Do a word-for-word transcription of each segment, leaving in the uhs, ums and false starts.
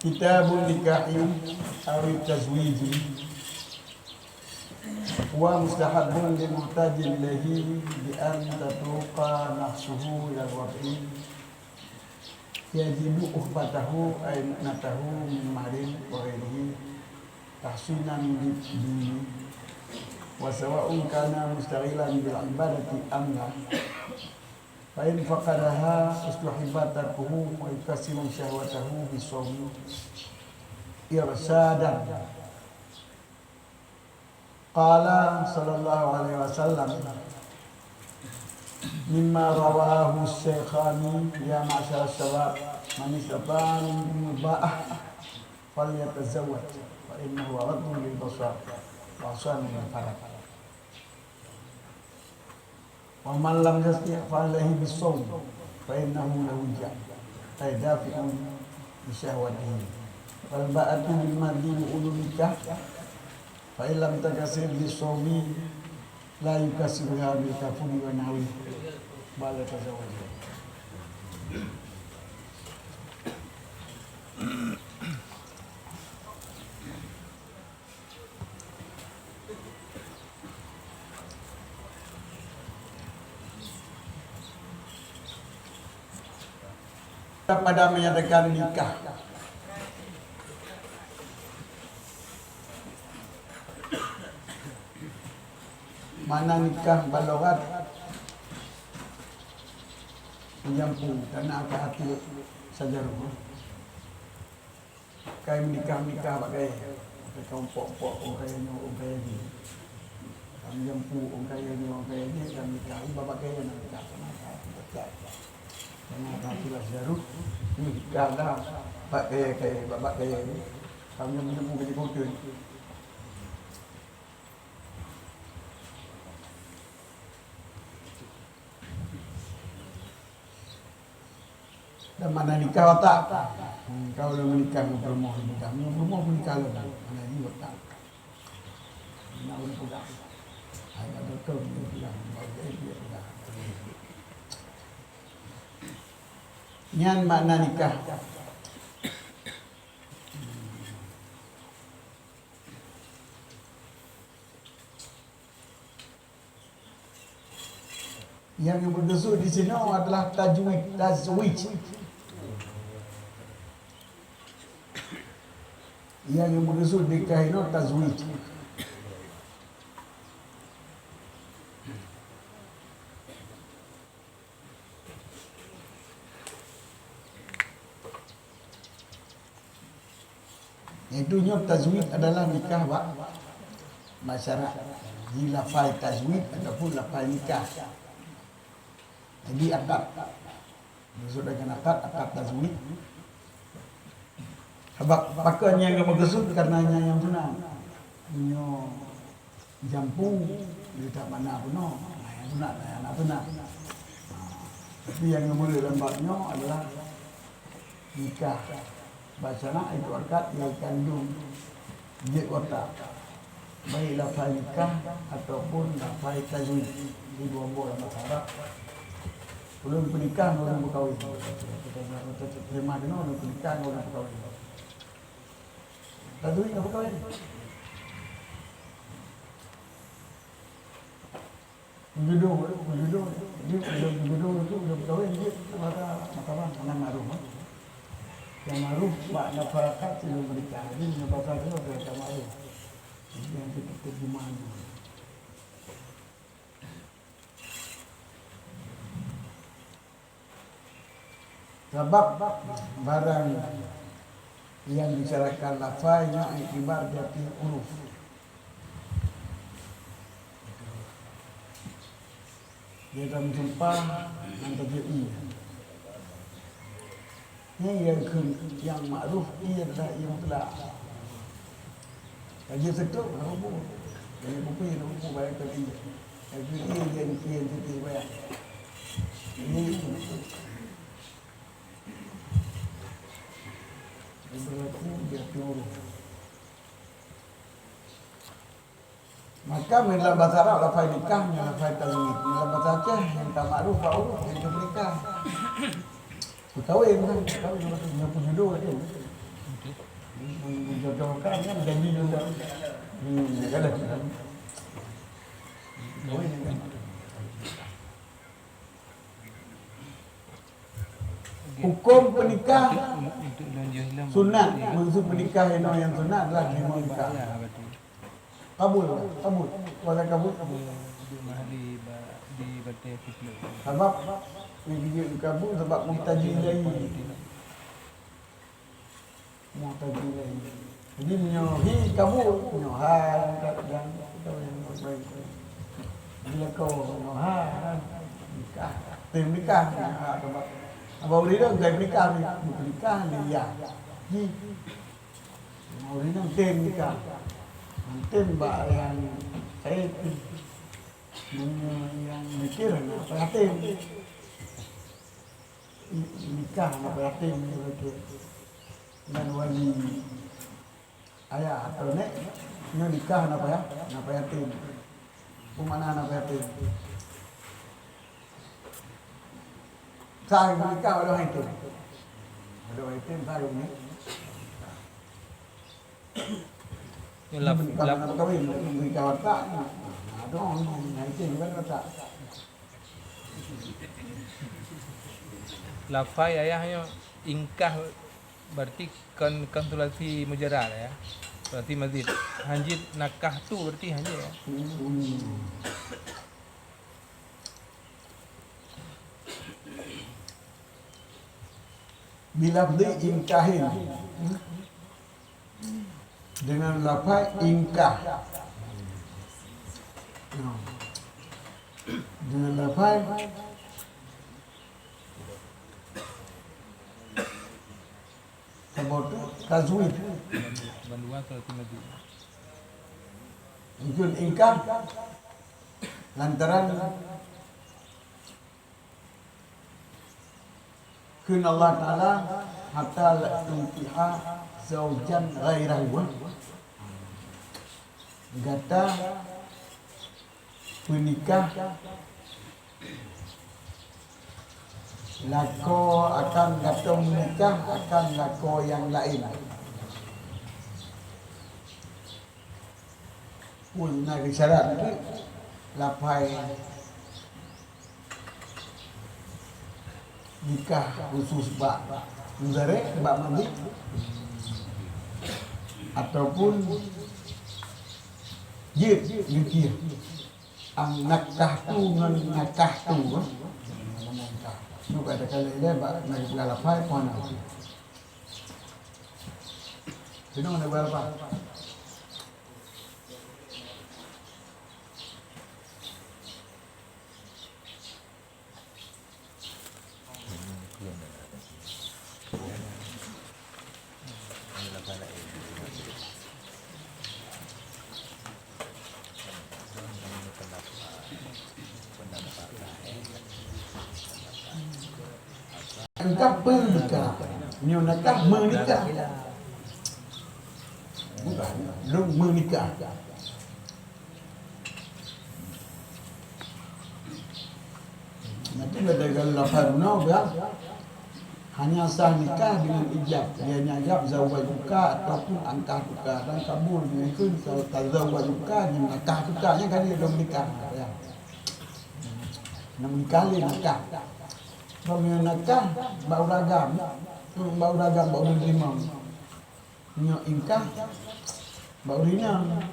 Kitabun nikahi aw tazwiji. Huwa mustahabbun lil muhtaji ilaihi bi an tatruka nafsuhu ilal wad'i. Yajibu uhbatahu ay mu'natahu min mahlin wa ghairihi tahsinan lid dini. Wa sawa'un kana mustaghilan bil ibadati am la. Fa in faqadaha ustuhibba tarkuhu wa yukassiru syahwatahu bisawmi irsyadan. Qala sallallahu alaihi wasallam, mimma rawahu syekhani, ya ma'syar syabab, man istata'a minkumul ba'ah falyatazawwaj, fa innahu aghaddu lil basar wa ahsanu lil faraj. Wa man lam yastati' fa alaihi bis-shaum, fa innahu lahu wija', ay dafi'un li syahwatihi. Wal ba'atu bil madhi wa ulul nikah, fa in lam takasir bis-shaumi la yukassiruha bil kafuri wa nahwi, bal yatazawwaju. Pada menyatakan nikah, makna nikah bak lughat meujampu, tanyoe ka hati sajaroh. Kai meunikah-nikah bak kayèe. Kai ka umpok-umpok ureueng kayèe nyoe, ureueng kayèe jih. Ka meujampu ureueng kayèe nyoe, ureueng kayèe jih, ka meunikah. Ié bak kayèe na nikah sama ka, sama ka. Sama ka sila syaruh, nikah dah bak kayèe-kayèe, bak, bak kayèe jih. Ka meujampu-jampu ka jikeuteun. Dan makna nikah watak. Hmm, kalau ureueng meunikah ngon peurumoh, meunikah ngon peurumoh, meunikah lom. Makna jih watak. Nak ureueng peugah. Hai, nak beutôi ureueng peugah, bak ureueng dia peugah. Nyan makna nikah. Nyang meukeusut di sinoe adalah tajwid, tazwij. Nyang meukeusut di kah inoe tazwij. Yaitu nyoe tazwid adalah nikah bak, bak syarak. Di lafai tazwid ataupun lafai nikah. Jadi akad. Maksud dengan akad, akad tazwid. Sabab pakon nyang geumeukeusut karena nyang, nyang tuna. Nyoe jampu, dia tak mana pun, no. Nah, nyang tuna, nah, nyang nak tuna. Ha, tapi nyang geumeukeusut dalam bab nyoe adalah nikah. Bak syarak itu akad nyang kandung jeuet watak. Baik lafai nikah ataupun lafai tazwij. Di dua boh lam bahasa Arab. Ulôn peunikah ngon ulôn peukawen. Terjemah keunoe ulôn peunikah ngon ulôn peukawen. Tazwij ngon peukawen. Meujudoh, meujudoh. Jadi, meujudoh tu, udah peukawen, jeuet maka, maka bang, hana ma'ruf, eh. Nyang ma'ruf, bak nafai akad, sidroe meurikah. Jadi, nafai akad tu, udah tak ma'ruf. Jadi, yang kita terjemah ni. Sabab barang nyang disyaratkan lafai nyan iktibar di ateueh huruf. Dia dalam sumpah nyan tajeuet ie. Nyan nyang keu-, nyang ma'ruf ie adalah ie mutlak. Laju seutôt, hana peue. Laju pupui, hana peue, bayang tadi. Laju ie, ie, ie, ie, ie, bayang. Ie, ie, ie. Berlaku di ateueh huruf. Maka, dalam bahasa Arab, lafai nikah, nyan lafai tazwij. Dalam bahasa Aceh, nyang ka ma'ruf, bak huruf, nyang ka meurikah. Peukawen kan, peukawen maksud nyoe peujudoh lagèe nyoe. Jodoh kan, kan janji jodoh. Hmm, ya kan? Hukum peunikah sunat. Maksud peunikah inoe nyang sunat adalah terima nikah. Kabul, kabul. Wala kabul. Sabab nyang jijak kabul sabab muhtaji ilaihi. Muhtaji ilaihi. Jadi meunyoe hi kabul, meunyoe ha nyang ka, nyang ka, nyang ka baik. Bila kau meunyoe ha, ha, nikah, tem nikah, ha, sabab abang ureueng nyoe kai nikah, nikah ni ya. Hi. Ureueng nyoe tem nikah. Tem bak nyang saya tu. Meunyoe nyang mikir na payah tem. Nikah na payah tem, dia kata. Dan wali ayah atau nek, nyoe nikah na payah, na payah tem. Peue makna na payah tem? Sa nikah ada hai tem. Ada hai tem sa ni. Nyoe laf-, laf-, nak kawin, beri kawan tak? Ada orang yang itu juga tak. Lafai ayah nyoe ingkah berarti kon, kon sulasi mujarrad ya. Sulasi mazid. Hanjit nakah tu berarti hanjit ya. Hmm. Bilafzi inkahin. Dengan lafai ingkah. Dengan lafai saboh tu tazwid. Ikut ingkah lantaran kheun Allah Taala, "Hatta la tunkiha zaujan ghairahu." Gata peunikah lakoe, akan gata meunikah akan lakoe nyang laén. Pun na syarat tu, lafai nikah khusus bak mudhari, bak madhi, ataupun jeuet geukheun. An nakahtu ngon nakahtu, eh. Nyoe ka teukalon lé bak, bak lafai peue na. Keunoe na bak lafai. Engkah peunikah. Nyoe nakah meunikah. Bukan, lôn meunikah. Nanti ada dalam lafaz bunoe, kan? Hanya sah nikah dengan ijab. Dia hanya ijab zawajuka ataupun angkahtuka dan kabul. Dia itu tazawwajuka, dia nakahtuka. Nyan kan dia belum nikah, ya. Nak menikah lé nakah. Bak meunyoe nakah, bak ureueng agam. Hmm, bak ureueng agam, bak ureueng teurimong. Nyoe ingkah bak ureueng inong.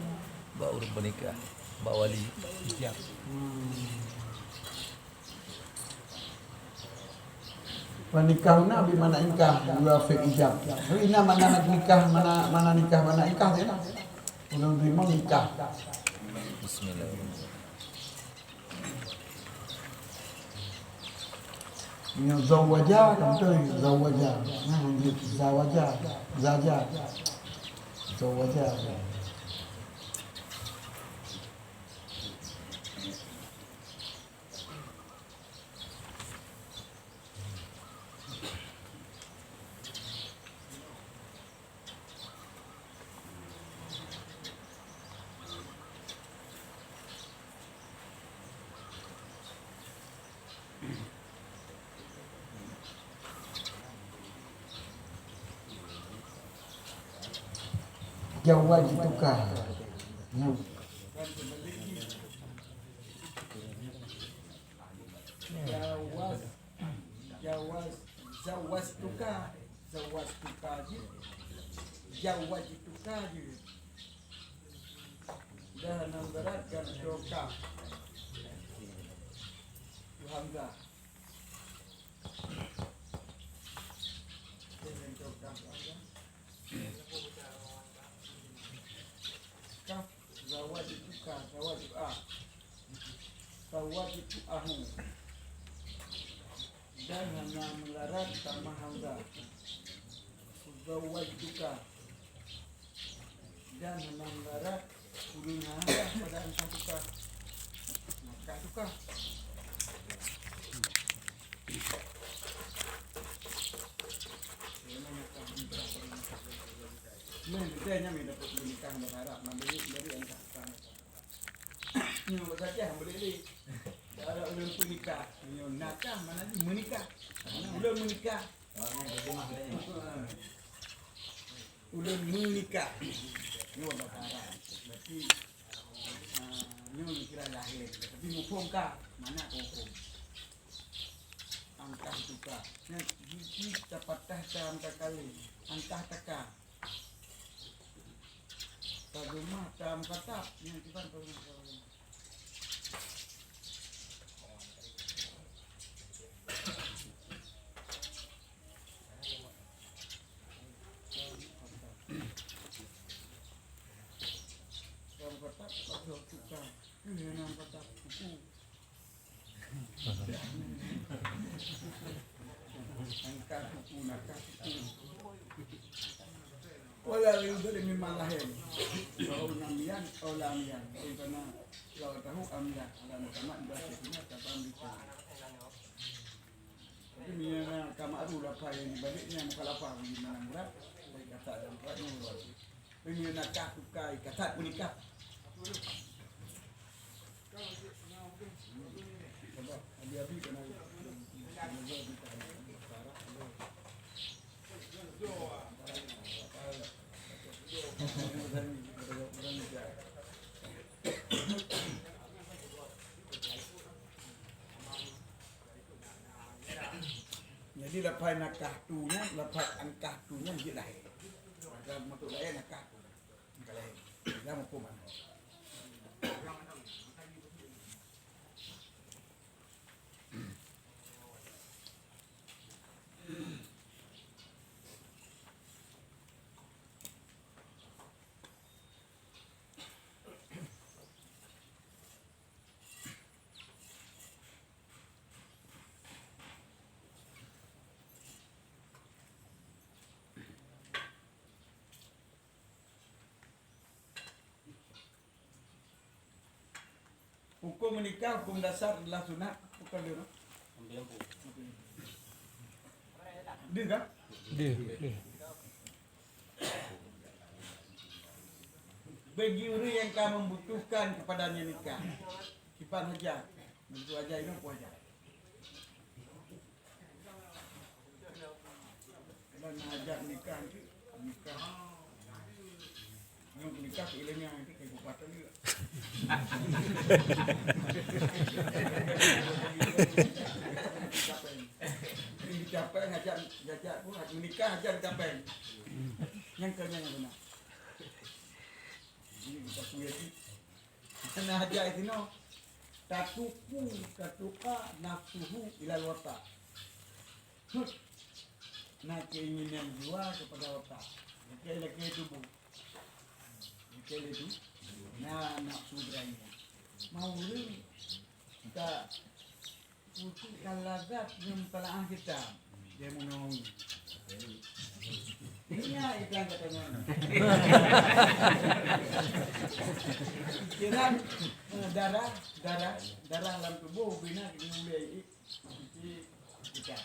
Bak ureueng peunikah, bak wali. Ijab. Hmm. Peunikah huna bi makna ingkah, dua fi'il ijab. Tapi na makna nikah, makna, makna nikah, makna ingkah tu na. Ureueng teurimong nikah. Bismillahirrahmanirrahim. Nyoe zawaja, kan beutôi, zawaja. Nah, lanjut, zawaja, zaja. Zawaja. Jawaz jituka. Jawaz, jawaz, jawaz tuka. Jawaz tuka jih. Jawaz jituka jih. Dah nam berat kan tuka. Hamzah. Kaf, zawajtuka, zawajtuka. Zawajtuahu. Dan hana meularat tamah hamzah. Zawajtuka. Dan hana meularat ulôn hana pada angkah tuka. Angkah tuka. Nah, dia nyang dapat menikah bahasa Arab, mandiri dari angkah tuka. Nyoe bahasa Aceh boleh lé. Kalau ulôn peunikah, nyoe nakah mana ni menikah. Mana ulôn menikah. Ulôn meunikah. Nyoe bahasa Arab. Berarti, ah, nyoe kira lahé. Tapi muphom ka, mana ka muphom. Angkah tuka. Nyan, jih tapatah tam ka kali. Angkah taka. Tageumah tam katap. Nyan kiban tageumah tam. Wala yudhri mimma lahim. Wa lam yan, wa lam yan. Wa kana law tahu am ya. Ala Muhammad wa syekhina tabam. Tapi meunyoe na ka ma'ruf lafai nyang dibalik nyan mukhalafah bagi makna murad, baik kata dan murad nyan murad. Tapi meunyoe nakah tuka, kasat peunikah. Sabab abi-abi kena. Jadi lafai nakahtu nyan, lafai ankahtu nyan jeuet lahé. Padahai meutuek lahé nakahtu. Ka lahé. Lam huköm. Huköm meunikah, huköm dasar adalah sunat, bukan leuno. Deuh kah? Deuh, deuh. Bagi ureuëng nyang ka membutuhkan kepadanya nikah, kiban hajat, meunyoe hajat inong pun hajat. Dan hajat nikah nanti, nikah. Nyok nikah ke ileumya nanti ke bupati juga. Dicapai, dicapai hajat, hajat pun menikah hajat dicapai. Nyang kena yang benar. Ini kita kuliah ni. Kena hajat itu no. Tatuku, tatuka nafsuhu ilal wata. Hut. Na keinginan jiwa kepada otak. Lakée-lakée tuboh. Lakée lé tu. Na nafsu berani. Mau ureuëng ka putih ka lazat nyum talaah kita. Dia mau nawi. Ini ya iklan katanya. Pikiran, eh, darah, darah, darah dalam tubuh bina kena mulai i-, i-, kita.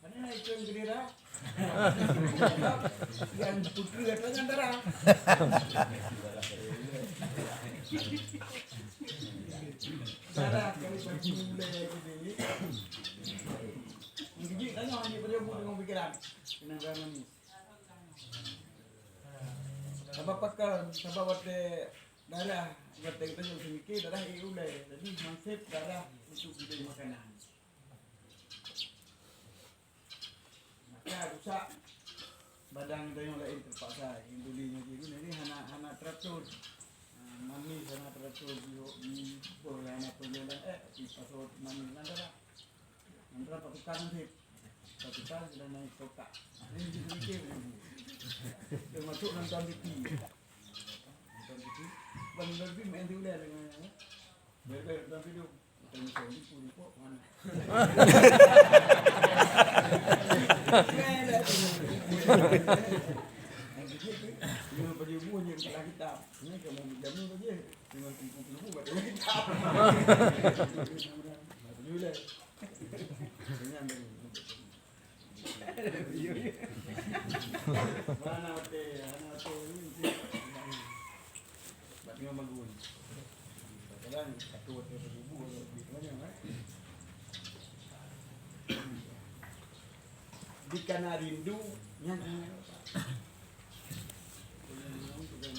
Karena itu yang gerira. Yang putri katanya darah. Darah kali bagi mulai gitu. Gigi tanya hanya pada buat dengan pikiran. Kena berani. Sabab pakon, sabab watèe darah, watèe geutanyoe seumiké, darah ék ulèe. Jadi, manseb darah untuk gulèe makanan. Maka rusak badan geutanyoe laén teupaksa. Nyang tuli ngaji geutanyoe ni hana, hana teuratô. Ah, manis hana teuratô, jihôk, jipeulah hana peungelan, eh, tapi pasoe manis nan darah. Antara Pak Tukang sih. Pak Tukang sudah naik kotak. Ini dipikir. Termasuk nonton T V. Nonton T V. Bang Nurbi main sudah dengan, eh. Bel-bel nonton video. Bukan nonton T V, lupa mana. Yang kecil tu, dia baju buah je, bukan kita. Ini kamu jamu tu je. Dengan kupu-kupu baca kitab. Baca dulu lah. Kenyang tadi. Mana hotel? Mana hotel ni? Sebab tengah bangun. Kadang satu hotel seribu, kalau lebih banyak, kan? Di kana rindu, nyan, nyan.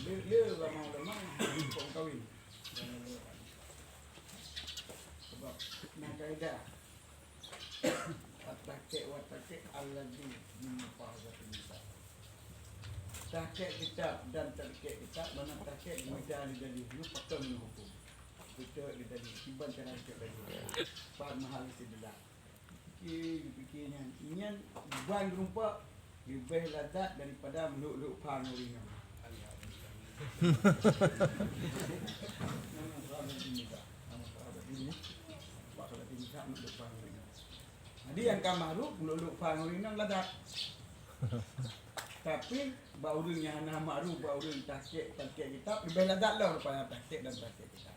Le, le ulama-ulama, kok kawin. Sebab na kaidah, at-tahqiq wa at-tahqiq alladzi min mufahazatin nisa. Tahqiq kitab dan tahqiq kitab, mana tahqiq mita li dalil, nyoe pakon ngon hukum. Mita li dalil, kiban cara cek dalil. Pat mahal istidlal. Pikir, dipikir nyan. Nyan ban geureumpok leubeh lazat daripada meulhok-lhok pha ngon ureueng inong. Nama sahabat ini, Pak? Nama sahabat ini? Pak, sahabat ini, Pak, meulhok-lhok pha ngon ureueng inong. Jadi, nyang ka makruf, meulhok-lhok pha ngon ureueng inong lazat. Tapi, bak ureueng nyang hana makruf, bak ureueng tahqiq, tahqiq kitab, leubeh lazat lom daripada tahqiq dan tahqiq kitab.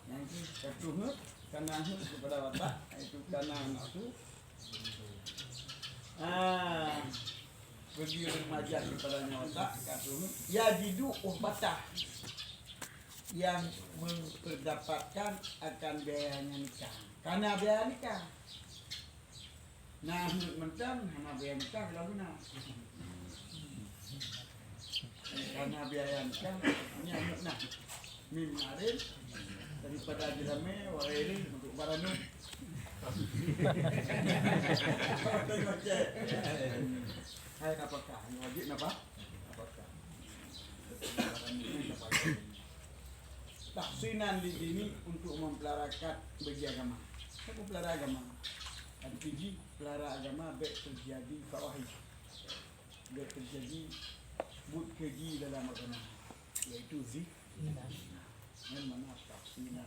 Nyang keu ka tuheut, kana heuet keupada watak, iaitu kana nafsu. Ah, bagi ureueng majan keupada nyan watak, ka tuheut. Yajidu uhbatah, yang memperdapatkan akan biayanya nikah. Kana biaya nikah. Na heuet mantong, hana bèe nikah lalu na. Hana biaya nikah, nyan heuet na. Mim marin, daripada jeulame, waréh lé, untuk baranu. Hai, nafkah, wajib nafkah? Nafkah. Tahsinan li dini, untuk mempeliharakan bagi agama. Siapa pelihara agama? Arti jih, pelihara agama bèk teujadi fawahish. Bèk teujadi buet keuji dalam agama, yaitu zi-, zina. Nyan makna tahsinan.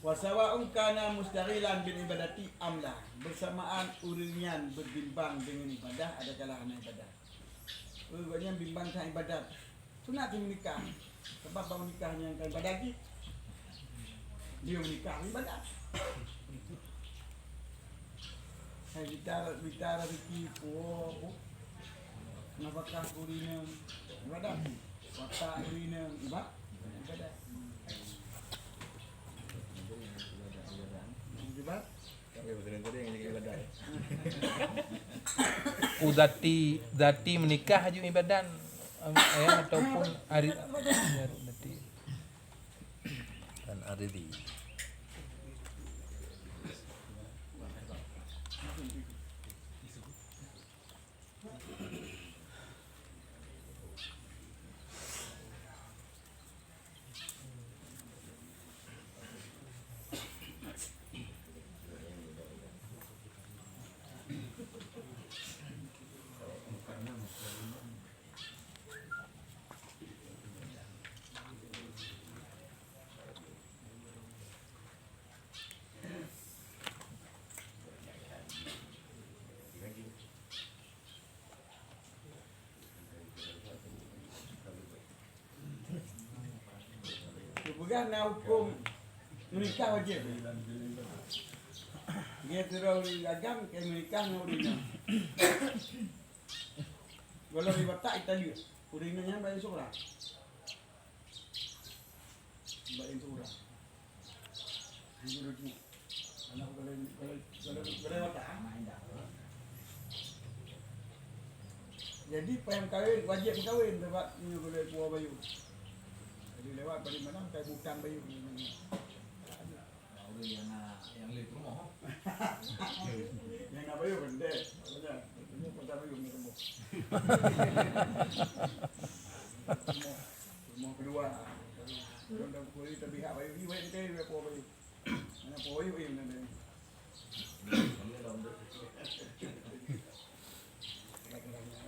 Wa sawa'un kana mustaghilan bil ibadati am la, bersamaan ureueng nyan berbimbang dengan ibadah, adakala hana ibadah. Ureueng nyan bimbang that ibadat. Sunat cit meunikah. Sabab bak meunikah nyan ka ibadat jih. Dia meunikah ibadat. Hai, mita, mita rezeki, oh, oh. Nafkah ureueng inong, ibadat. Watak ureueng inong, iba-, ibadat. Ibadat. Ku zati, zati meunikah aju ibadat, em, ya, ataupun ari-, ya, zati. Dan aridi. Geupeugah na hukôm meunikah wajéb. Nyan sidroe ureueng agam ka meunikah ngon ureueng inong. Gohlom di Batak, Italia. Ureueng inong nyan bak inong syedara. Bak inong syedara. Di rujuk. Anak gohlom, gohlom, gohlom, gohlom Batak, ah. Jadi payah meukawen, wajéb meukawen, sabab nyoe keuneuk puwoe bayeue. Jadi lewat bari malam, kai butang bayeue. Ureueng nyang na, nyang le peurumoh. Nyang na bayeue kan deh. Makanya, ini kota bayeue ni semua. Semua, semua kedua. Kalau dah pukul itu pihak bayeue, iwet kita, iwet puwoe bayeue. Mana puwoe bayeue, iwet nanti.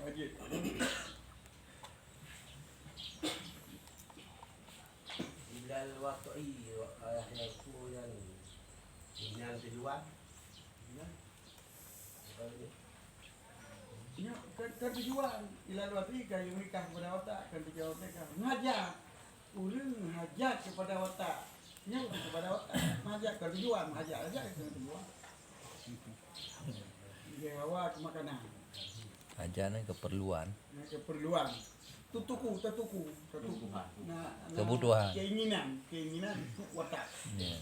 Wajéb. Ilal waqi, ayah nyang ku nyang, nyang tujuan. Nah. Apa lagi? Nyoe kan, kan tujuan. Ilal waqi ka yue nikah kepada watak, kan tujuan nikah. Meuhajat. Ureueng meuhajat kepada watak. Nyoe kepada watak. Meuhajat kan tujuan, meuhajat aja kan tujuan. Dia hawa ke makanan. Hajat ni keperluan. Nah, keperluan. Tutuku, tatuku, tatuku. Nah, nah, kebutuhan. Keinginan, keinginan watak. Ya.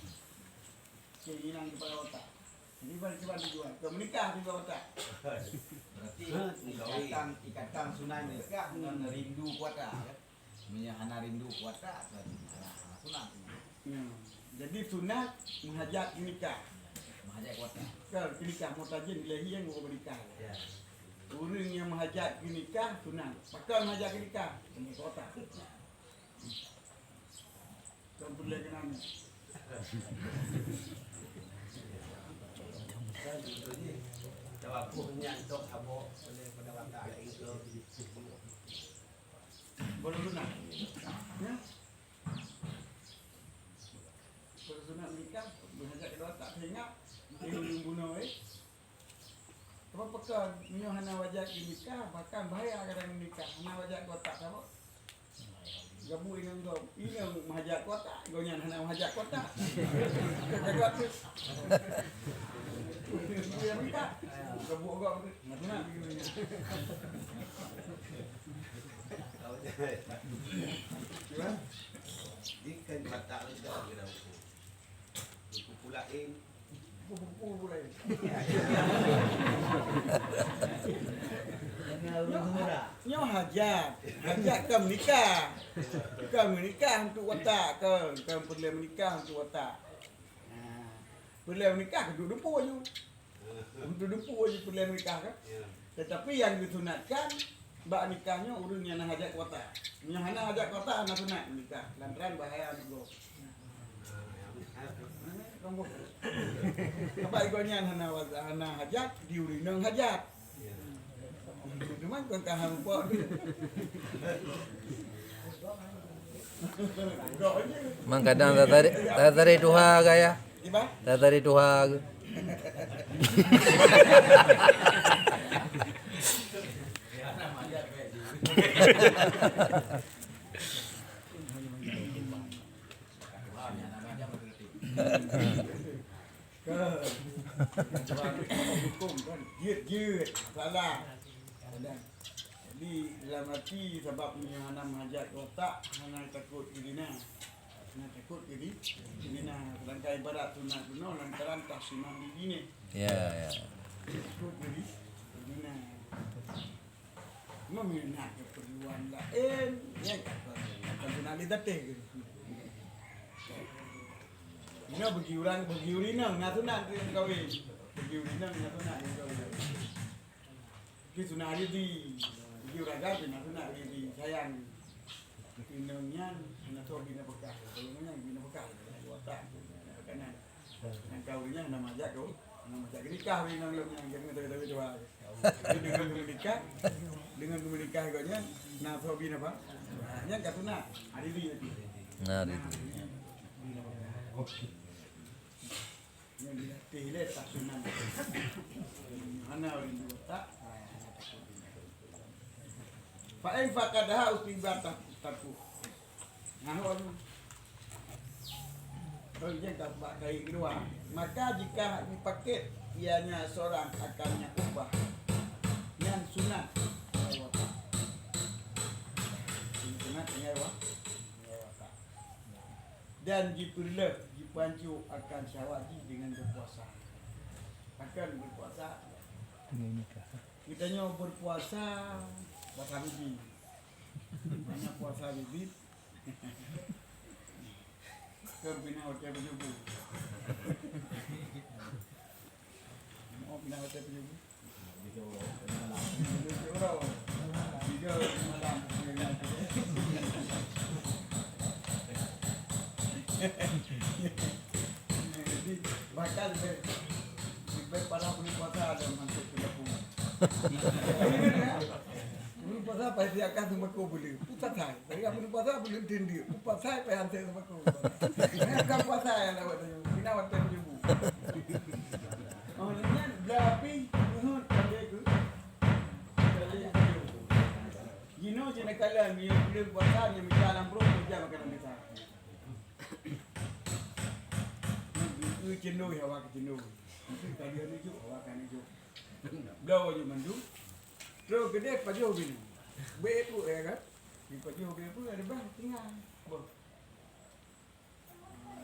Keinginan kepada watak. Jadi, bagi sebab tujuan. Ke menikah juga watak. Berarti ikatan, ikatan sunat nikah dengan rindu watak, ya? Meunyoe hana rindu watak, kan hana, hana sunat. Ya. Jadi sunat meuhajat nikah. Meuhajat watak. Kan nikah muhtajin ilahi nyang geupeugah nikah. Ya. Ureueng nyang meuhajat nikah sunat. Pakon meuhajat nikah? Kena watak. Kan peureulèe keunan. Kan contoh jih, tawakuh nyan tok saboh oleh pada watak lain ke. Baru sunat. Ya. Baru sunat nikah, meuhajat keudua tak teuingat, ilôn bunoe, eh. Apa pakon, meunyoe hana wajat geunikah, bahkan bahaya kadang nikah, hana wajat kuota, apa? Gabu inong gom, inong meuhajat kuota, gobnyan hana meuhajat kuota. Kagak tu. Dia nikah, gabu gom, nggak pernah. Cuman, ikan mata kita lagi dah ukur. Kuku lain. Kuku lain. Nyoe hajat. Hajat kan menikah. Kan menikah untuk watak kan. Kan peureulèe menikah untuk watak. Nah, peureulèe menikah keuduek dumpeue aju. Untuk dumpeue aju peureulèe menikah kan. Ya. Tetapi nyang disunatkan bak nikah nyoe ureueng nyang na hajat kuota. Nyang hana hajat kuota hana sunat nikah, lantaran bahaya aneuk gob. Sabab gobnyan hana wa-, hana hajat, di ureueng inong hajat. Cuma kon ka hana muphom. Mang kadang tatari, tatari tuha gaya. Tatari tuha. Kan. Hukum kan. Jeuet-jeuet. Salah. Jadi, dalam hati, sabab meunyoe hana meuhajat keu watak, hana takot keu zina. Hana takot keu zi-, keu zina. Sedangkan ibarat sunat bunoe lantaran tasunat di zina. Ya, ya. Takot keu zi-, keu zina. Meunyoe na keperluan laén, ya, takot. Takot zina di teuteh keu. Inoe bagi urang, bagi ureueng inong na sunat keu kawin. Bagi ureueng inong na sunat keu kawin. Tapi sunat hari di, bagi ureueng agam na sunat hari di, sayang. Inong nyan hana soe bina beukah. Kalau nyan bina beukah, watak tu, makanan. Nyang ka ureueng nyan hana meuhajat tu, hana meuhajat geunikah ureueng inong lom nyan, jangan tawi-tawi dua. Jadi deungon geumeunikah, deungon geumeunikah gobnyan, na soe bina apa? Nyan ka sunat, hari di. Nah, hari di. Nyang dilatih lé tak sunat. Hana rindu tak. Fa in faqadaha usibat taku. Nah, wan. Wan, jangan tak bak kali kedua. Maka jika dipaket ianya seorang akan nyang ubah, nyan sunat. Sunat tinggai wa-, tinggai watak. Dan jipeureuleueh, jipeuhanco akan syahwat jih deungon beupuasa. Pakon beupuasa? Geutanyoe beupuasa, Puasa bibi. Hanya puasa bibi. Keu pinah hotel peujeubu. Mau pinah hotel peujeubu. Tiga malam. Jadi, bahkan lebih, lebih parah bulan puasa ada masuk ke dapur. Bulan puasa pasti akan sembako boleh. Pusat hai. Tapi bulan puasa boleh tindik. Pusat hai payah hantar sembako. Akan puasa yang lewat tu. Kena waktu peujeubu. Oh, ni kan berapi, nuhut, kali tu. Jinoe jeuet neukalon, meunyoe buleuen puasa, nyoe mita lam pruet, meujak makanan mita. Nyoe cendol, hawa keu cendol. Tadi anu jok, hawa kan jok. Bloe jok mandum. Terus keudeh pajoh binoe. Beu pruet, ya kan? Dipajoh beu pruet, ada bah tinggai. Boh.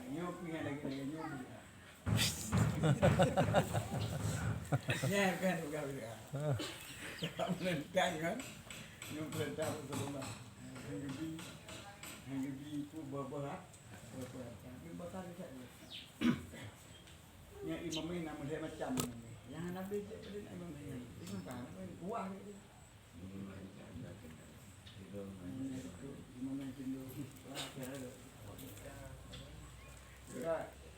Nyoe pih nyang lagèe-lagèe nyoe beudoa. Nyan kan bukan beudoa. Meurintah kan? Nyoe peurintah Rasulullah. Nyang geubi, nyang geubi ku beuhat, beuhat. Tapi bakal cak dia. Nyang imam na meulhèe macam imam. Nyang hana bejek pada imam. Imam kan, kuah dia.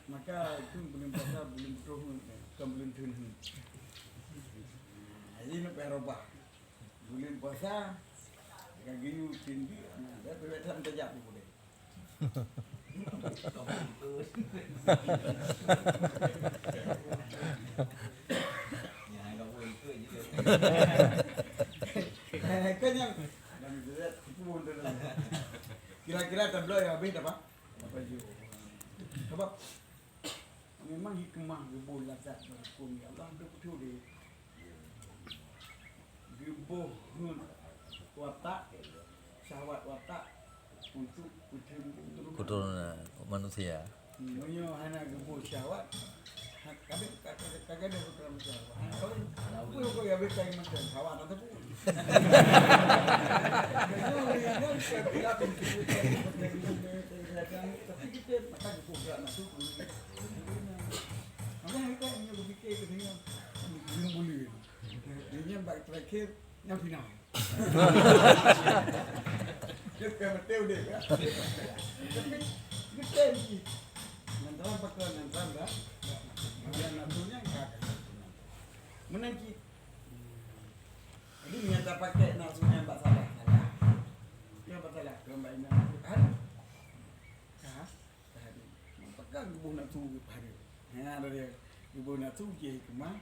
Maka itu bulan puasa bulan putôh, bukan bulan theun. Nah, ini nak payah robah. Bulan puasa, lagèe nyoe tinggi, nah, dah payah tak tajak pun boleh. Kan nyang, kira-kira tabloe nyang habéh apa? Apa jeuet? Sebab memang hikmah geuboh lazat barokon ya Allah, geupeutulé. Geuboh ngon watak, syahwat watak untuk keturunan manusia. Meunyoe hana geuboh syahwat, ha, kadang, kadang, kadang putra manusia. Hana kawin, apa yang kau habis kain macam syahwat atau pun. Tapi kita maka geuboh gerak nafsu. Maka kita hanya berfikir ke sini, belum boleh. Ini yang baik terakhir, yang final. Dia bukan betul dia, kan? Tapi, betul ni. Yang dalam pakaian yang dalam dah. Yang nak punya, enggak. Menang cit. Jadi, nyata pakai nak punya bak salah. Salah. Dia bak salah. Kau bak ingat. Kan? Ha? Tadi. Pakon geuboh nafsu geupahala. Ha, dari geuboh nafsu jih hikmah,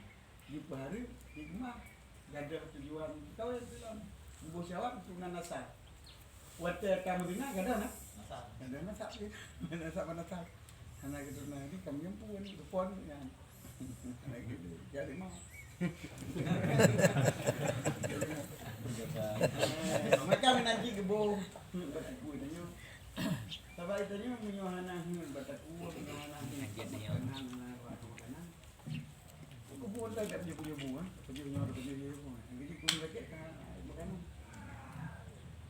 geupahala hikmah, gadoh tujuan kawin silam. Geuboh syahwat untuk nan nasab. Watèe ka meuzina gadoh na? Nasab. Gadoh nasab jih. Nasab, nasab. Hana gadoh na, jadi ka meunyoe pun, geuphon nyan. Hana gadoh. Jadi mau. Maka meunan cit geuboh. Hmm, bak takue tanyoe. Sabab tanyoe meunyoe hana hieng bak takue, meunyoe hana hieng makanan, hana makanan. Geuboh tak ada punya-punya buah, punya-punya ada punya-punya buah. Jadi pun sakit kan makanan.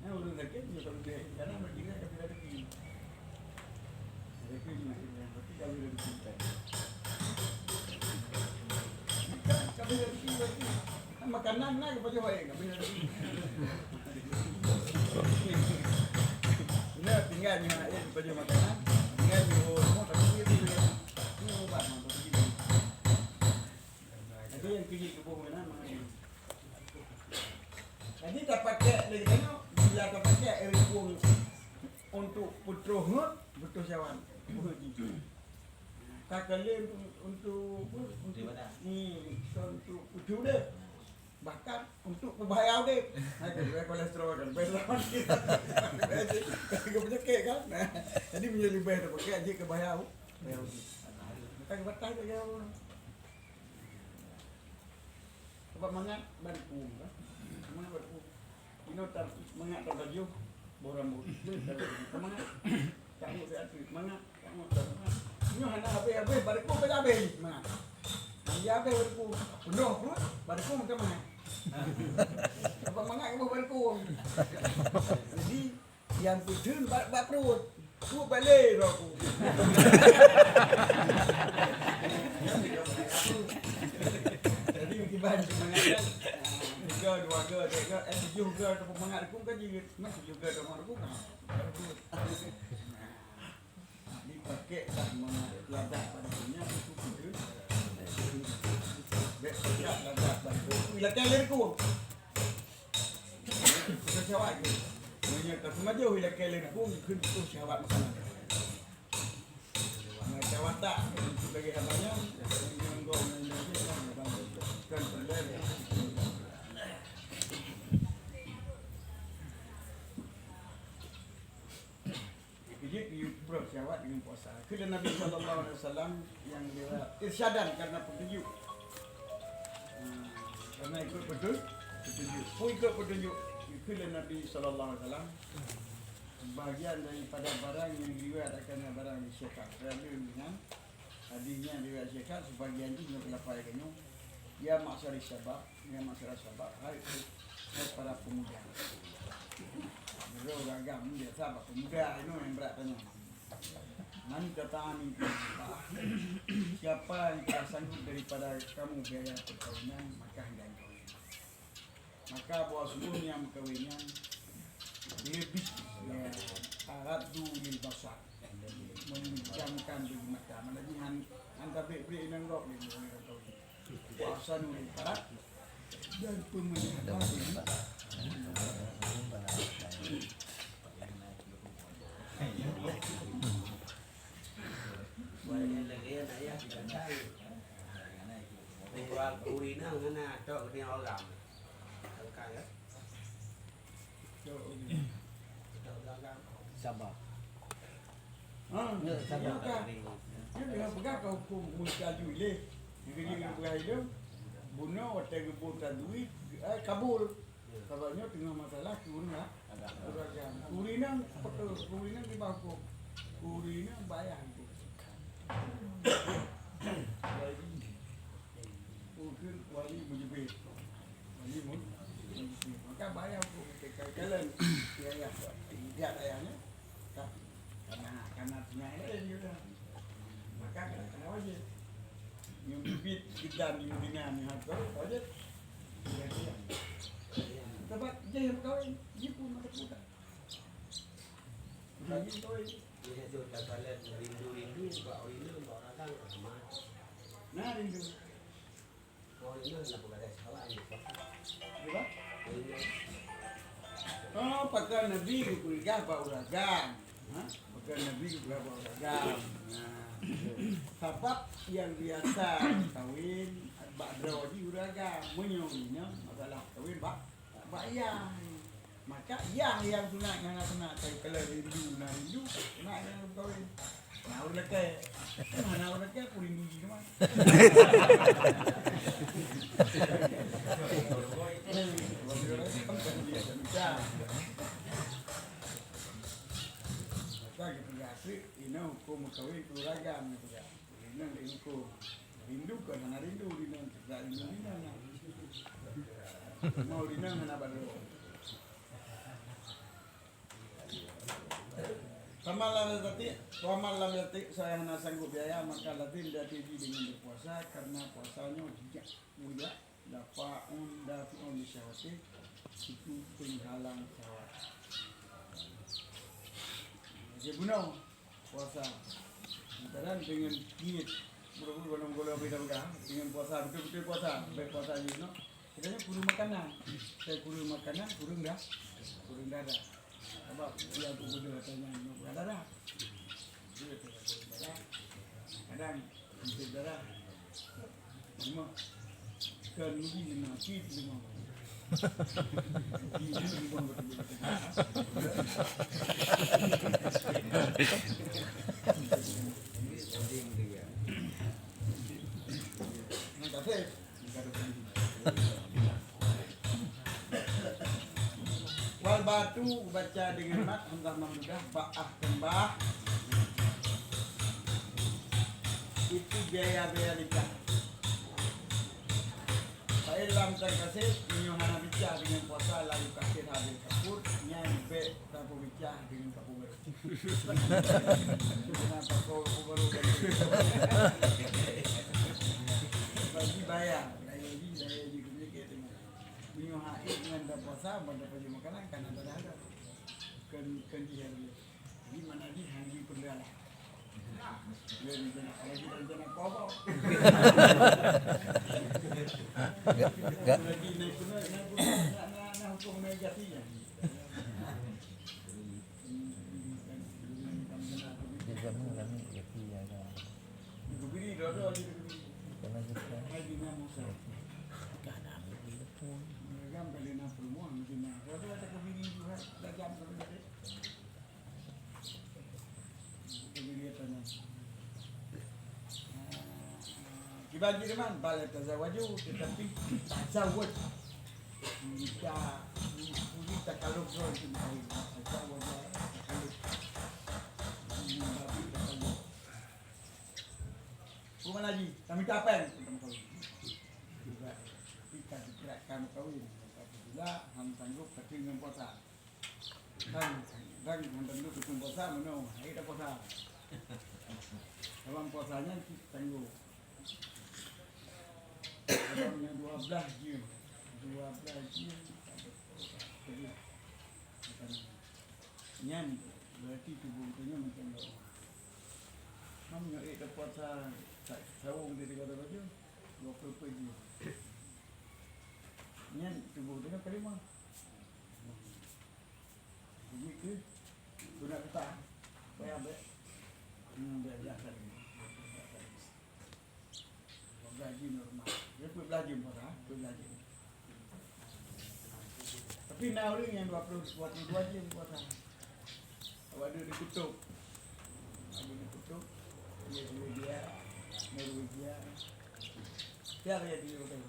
Nah, ulun sakit, nyoe tak boleh. Karena berkira tak ada rezeki. Rezeki ni masih banyak, tapi tak ada rezeki. Bukan, tak ada rezeki lagi. Makanan na geupajoh bae, nggak boleh lagi. Nah, tinggal nyoe anak dia geupajoh makanan, tinggal nyoe rumah tapi dia tu dia. Ini obat mah, tapi dia. Jadi yang kiri tubuh mana mah. Jadi tapakai lagi tengok, bila tapakai air kuang untuk putroh ngut, putroh syawal. Ka kali untuk, untuk, untuk, hmm, untuk putroh deh. Bahkan untuk peubahagia udép. Nah, itu, eh, kolesterol kan. Baik lawan kita. Baik, jadi, jadi penyakit kan. Nah, jadi menyelibeh tu pakai aja ke bahaya, bahaya udép. Maka gebatah je ya. Sebab mangat bariku kan. Mangat bariku. Ino tak mangat tak baju, boh rambut. Mangat. Tak mau saya tu, mangat. Nyoe hana habéh-habéh, bariku ka habéh, mangat. Hana habéh bariku, peunoh pruet, bariku ka mangat. Apa mangat ka boh bariku, Jadi, nyang peutheun bak, bak pruet. Pruet bak lé roh ku. Jadi, kiban seumangat kan. Ah, tiga, dua ga, tiga, eh, tujuh ga atau peumangat huköm kan jeuet. Nah, tujuh ga atau peumangat huköm kan. Dipakék that meunan ladab bak donya, itu pun bèk pakat ladab bak donya. Ilakèe lé huköm. Itu syahwat ke? Meunyoe ka seumajoh ilakèe lé huköm, kheun putôh syahwat makanan. Nah, syahwat tak, untuk lagi abang nyan, nyan gong, nyan gong, kan peureulèe. Jeuet yue preuh syahwat deungon puasa. Kheun lé Nabi sallallahu alaihi wasallam nyang riwayat irsyadan karena petunjuk. Hmm, karena ikut petu-, petunjuk. Peue ikut petunjuk? Kheun lé Nabi sallallahu alaihi wasallam, bahagian daripada barang nyang riwayat akan barang syekh. Kerana dengan Hadis nyan riwayat Syekh, sebagian jih nyoe geulafai geutanyoe, "Ya ma'syara syabab, ya ma'syara syabab, hai, hai para pemuda." Bro, agam biasa bak pemuda, inoe nyang brat tanyoe. "Man istata'a minkum ba'a." Siapa yang tidak sanggup daripada kamu biaya perkahwinan, maka hendaknya kawin. Maka bahwa sungguhnya meukawen nyan lebih, ya, aghaddu lil basar, menjamkan bagi mata. Maknanya han, han tabek-bek inong gob lé ureueng kawin. Wa ahsanu lil faraj, dan pemelihara bagi Ureueng inong hana tok geutanyoe agam. Sabar. Ha, ya, sabar. Nyoe ka. Nyoe ka peugah ka huköm meukaji lé. Nyoe ka peugah ilong. Bunoe watèe geubôh tajwid, eh, kabul. Sabab nyoe teungoh masalah keu ureueng a-, ureueng agam. Keu ureueng inong, pakon keu ureueng inong kiban huköm? Keu ureueng inong baya huköm. Ukheun wali meujubit. Wali mu-, meujubit. Maka baya huköm keu kalon. Ya, ya. Lihat ayahnya. Ka-, kana, kana tinggai laén juga. Maka kana, kana wajéb. Nyang bibit geudan nyang dina nyang hareuta wajéb. Sabab jih nyang kawin, jih pun mata kuda. Jadi kawin. Jadi tu tak salah rindu-rindu bak rindu bak orang kan sama. Nah, rindu. Iya. Oh, pakon Nabi geupeugah bak ureueng agam. Ha? Pakon Nabi geupeugah bak ureueng agam. Nah. Sabab nyang biasa kawin bak droe jih ureueng agam. Meunyoe nyoe masalah kawin bak, bak yah. Maka yah nyang sunat ngon hana sunat, tapi kalau rindu na rindu, sunat ngon kawin. Na ureueng lakèe. Hana ureueng lakèe, peurindu jih teuma. Maka geupeugah treuk, inoe huköm meukawen keu ureueng agam geupeugah. Rindu, rindu. Rindu kon hana rindu, rindu, rindu, rindu. Mau rindu hana balo. Faman lam yastati', faman lam yastati', saya hana sanggup biaya, maka lazim dia tiji dengan berpuasa, karena puasa nyoe jijak, mujak, dafi'un, dafi'un li syahwatih, itu penghalang syahwat. Jadi bunoe puasa. Kadang dengan niet, buru-buru golom-golom beda peugah, dengan puasa, betul-betul puasa, baik puasa je, no? Kita ni kurang makanan. Saya kurang makanan, kurang dah, kurang darah. Sebab dia tu bodoh katanya, nak bukan darah. Dia tu kurang darah. Kadang, untuk darah. Cuma, kan ni memang sakit, memang. Ini memang betul-betul. Nak kasih. Wal ba'atu, baca dengan mat, hamzah mamdudah, ba'ah, teumbah. Itu biaya-biaya nikah. Fa Lam tan kaseb, meunyoe hana bicah deungon puasa lalu kaseb habéh kapot, nyan bèk tapeubicah deungon kapot barô. Kena kapot barô kan. Bagi bayar, bayar ji, bayar ji keumiet teuma. Meunyoe hana nyan tapuasa, ban tapajoh makanan, kan ada dah ada. Kan, kan jih ada. Jadi mana jih hana jih peureulèe lah. Dia rencana, kalau kita rencana kobok. Gak, gak. Lagi naik pun, naik pun, nak, nak, nak hukum naik jati ya. Dia sama kami jati ya kan. Kebiri, dua-dua je kebiri. Bukan lagi kan. Hai, di mana Musa? Kan ambil dia pun. Mereka beli nak rumah, mesti nak. Dua-dua ada kebiri juga, dagang kebiri. Kiban jih teuma, bal tazawwaju, tetapi tazawwaj. Kita, kita kalau jual itu mesti tazawwaj, takalluf. Mimbabi takalluf. Rumah lagi, kami kapeng. Kita digerakkan kawin, tapi tidak, hanya sanggup tapi dengan puasa. Dan, dan, dan tentu tukang puasa meunoe, hai dah puasa. Dalam puasanya kita tanggung. Dalam yang dua belas jam, dua belas jam, ada puasa. Jadi, bukan nyan, berarti tubuh kita nyan macam tu. Kamu nyoe ék puasa, sa-, sawong di tiga belas jam, dua puluh empat jam. Nyan tubuh kita kelima. Jadi ke, tu nak petang, payah bek. Hmm, bek biasa ni. Belajar normal. Dia pun belajar murah, tu belajar. Tapi na ureueng nyang dua puluh, dua puluh dua jam puasa. Awak duduk di kutub. Awak duduk di kutub. Dia Swedia, Norwegia. Tiap hari dia betul.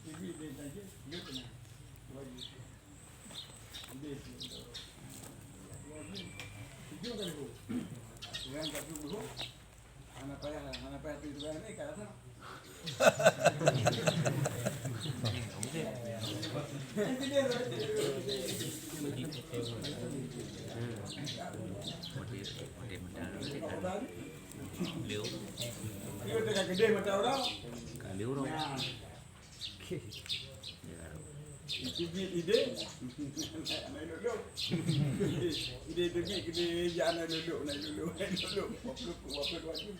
Jadi dia saja, dia kena. Dua jam. Dia tu. Dua jam. Tujuh kali tu. Orang kat tu dulu. Hana payah, hana payah tu, tu ni kat sana. Liu. Liu tengah gede mata orang. Liu orang. Nah. Teubiet idéh, na luluk. Idéh teubiet keuneuk jak na luluk, na luluk, na luluk. Wapeuet, wapeuet wajib.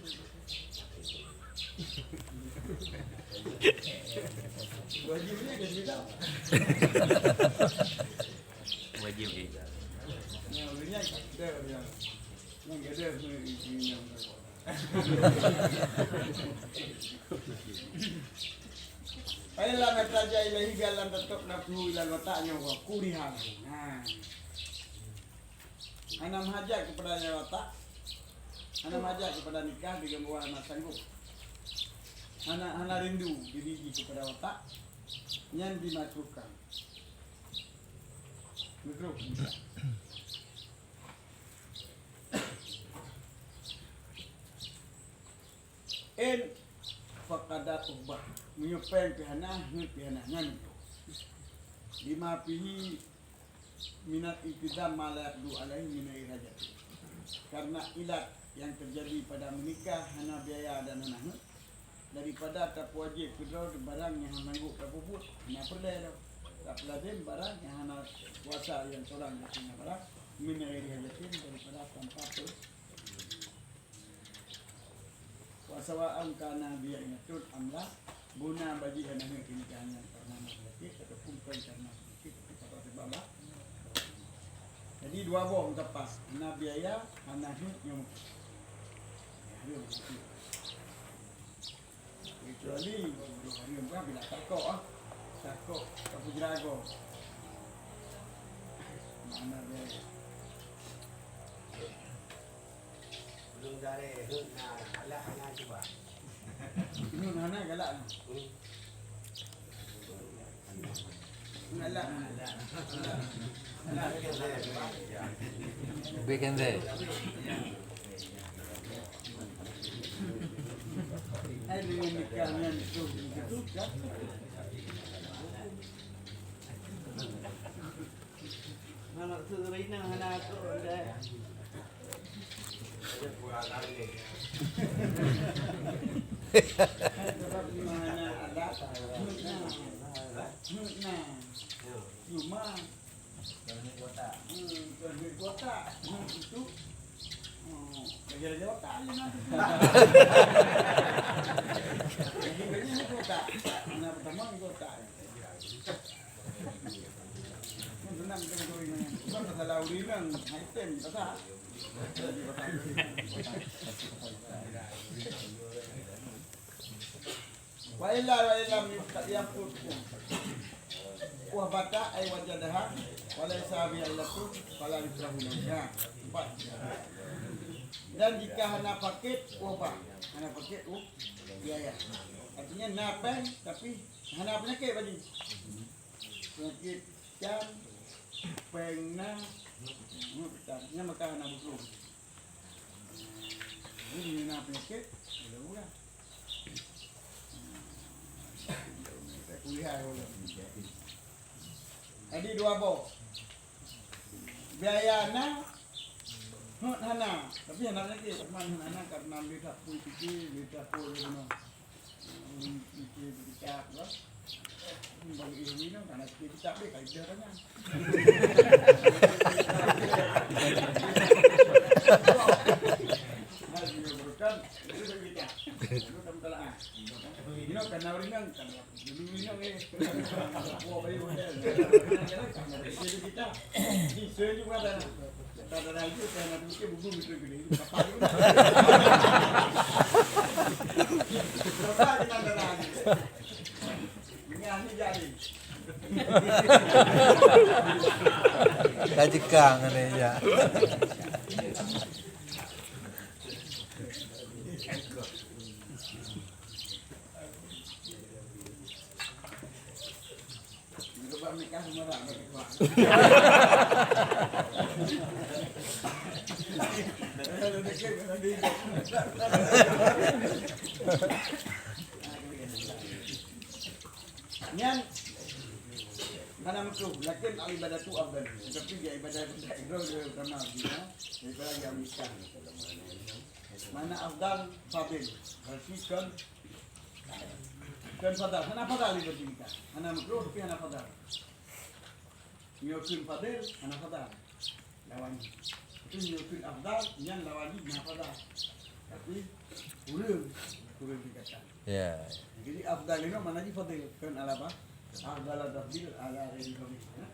Wajib ni ada cerita. Wajib ni. Nah, ulun nyan, dah, dah. Nyan gadoh, nyan. Fa in lam yahtaja ilaihi, biar lam tatôb nafsuhu ilal wata' nyoe wa kuriha. Nah. Hana meuhajat keupada wata', hana meuhajat keupada nikah, digeumbua hana sanggup. Hana, hana rindu diri jih keupada wata', nyan dimakruhkan. Makruh. In faqada uqbah, meunyoe péng pih hana, heuet pih hana, nyan tu. Lima fihi minal iltizam ma la yaqdiru alaihi min ghairi hajat. Karena ilat yang terjadi pada menikah hana biaya dan hana heuet, daripada tapeuwajéb keudroe barang nyang hana sanggup tapeubuet, hana peureulée lom. Tapeulazem barang nyang hana kuasa nyang seurang geutanyoe barang, min ghairi hajatin, daripada tanpa pe-, wa sawa'un kana bi'inatun am la, beuna bagi hana heuet keu nikah nyan karena hana beulakée ataupun kon karena beulakée, tapi sabab-sabab lah. Jadi dua boh meukapas, hana biaya, hana heuet nyang meukapas. Ya, hareuem meukapas. Kecuali hareuem kan bila takok ah. Takok, takok jirago. Mana biaya? Belum dari heuet na, alah hana cuba. Heuet hana galak na. Hmm. Heuet alah na. Bikin deh. Ai Dengan nikah nyan tu, begitu kan? Nah, maksud Rina hana tu, dah. Sebab di mana ada, nah, nah, cuma Hmm, tuan duit kotak. Hmm, itu. Hmm, lagi-lagi otak aja nanti. Lagi banyak ni kotak. Nah, pertama ni kotak. Hmm, senang kita kawin dengan. Bukan masalah uri nang, item, kotak. Wa illa wa illam yafqud wahbata ay wajadaha wa laisa biha illatun fala yukrahu laiha. Empat. Dan jika hana paket wahbah, hana paket uh, biaya. Artinya na péng tapi hana penyakit baju. Penyakit can, péng na, hmm, can. Nya maka hana buku. Ini na penyakit, boleh murah. Kuliah boleh. Jadi dua boh. Biaya na, hut hana. Tapi hana lagi. Teman hut hana karena beli tak pun fikir, beli tak pun rumah. Bagi ilmu minum, karena kita tak boleh, kalau dia tanya. Nah, dia berkan, itu bagi kita. Itu tak masalah. Minum karena ringan, karena dulu minum, eh. Wah, bayu model. Itu kita. Ini sejuk mata. Tanda raja, saya nak mikir buku betul gini. Kapal ni. Kapal ni tanda raja. Ini ahli jadi. Ka jekang ni, ya. Nyan hana makruh, lakin al-ibadatu afdal. Tetapi dia ibadah ibadah ihram lebih utama, ya. Daripada yang nikah. Mana afdal, fadil. Berarti kan Kan fadal, hana fadal ibadah nikah. Hana makruh tapi hana fadal. Nyoe kheun fadil, hana fadal. Lawan. Tapi nyoe kheun afdal, nyan lawan jih na fadal. Tapi kureueng, kureueng tingkatan. Ya. Jadi afdal nyoe makna jih fadil, kan ala apa? Afdal tafdil ala ghairi fadil. Ya.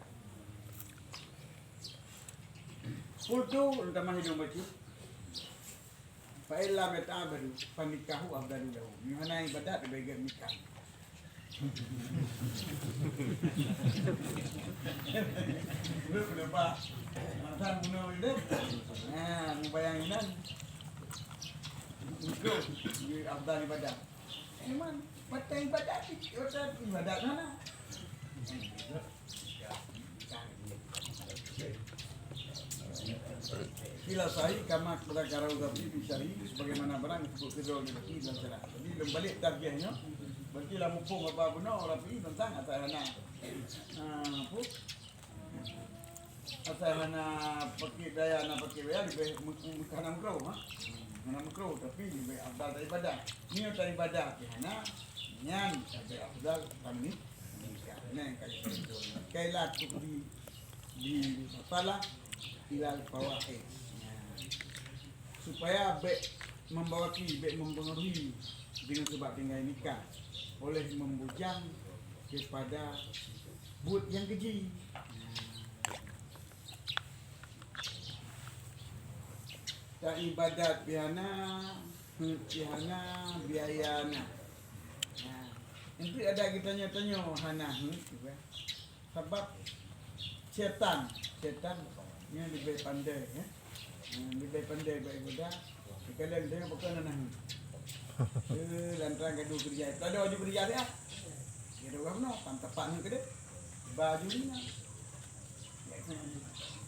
Qultu, ulama hidung bacut. Fa in lam yata'abbadu, fan nikahu afdalu lahu. Meunyoe hana ibadat, leubeh gét nikah. Betul, Pak. Masa bunoe hidup, nah, mubayang inan. Untuk di afdal ibadat. Memang, mata ibadat, mata ibadat mana? Bila sahih kama dzakarahu Rafi'i fi syarhi, sebagaimana barang disebut Fidrol di Rafi'i dalam syarah. Jadi lom balik tarjih nyoe, berarti lah muphom apa bunoe Rafi'i tentang asai hana. Ah, apa? Asai hana pakai daya, hana pakai daya, lebih meng-, meng-, hana makruh, ha? Hana makruh, tapi lebih afdal daripada. Ni daripada ke hana, nyan lebih afdal kami. Nah, kayak gitu. Kailah tu di di masalah ilal fawaid. Supaya bèk membawaki, bèk mempengaruhi dengan sebab tinggai nikah oleh membujang kepada buet nyang keji. Ta ibadat pih hana, heuet pih hana, biaya na. Nah, enteuk ada geutanyoe-tanyoe hana heuet, Sabab setan, setan nyan leubeh pandai, ya. Nyan leubeh pandai bak ibadah. Kadang dia bukan anak ni. Eh, lantaran gaduh kerja. Tak ada baju kerja dia. Dia ada orang no, pan tepat ni kedai. Baju ni no.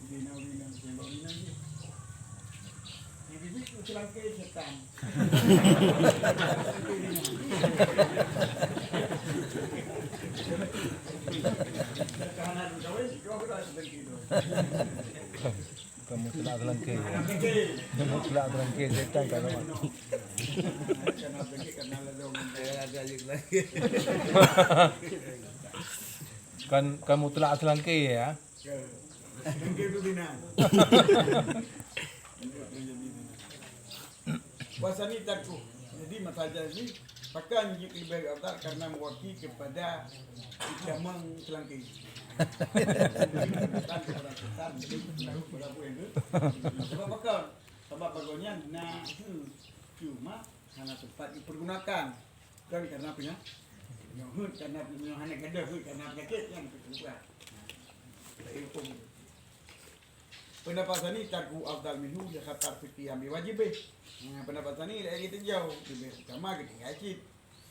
Dia nak beli nak, dia nak beli nak. Jadi itu celangkai setan. Bukan mutlak seulangké. Mutlak seulangké, setan ka lewat. Kan, kan mutlak seulangké, ya. Puasa ni takut. Jadi, masalah ni, pakon jeuet leubeh afdal karena mewakili kepada agama seulangké. Bukan kepada setan, jadi, kepada apa yang tu? Sebab pakon? Sabab bagoe nyan na, hmm, cuma hana sempat dipergunakan. Kan karena penya-, nyoe heuet karena nyoe hana gadoh, heuet karena penyakit, nyan keubah. Jadi hukum. Pendapat sani tarku afdal minhu li khatar fi qiyam bi wajibih. Nah, pendapat sani lagèe geutinjau, leubeh utama geutinggai cit.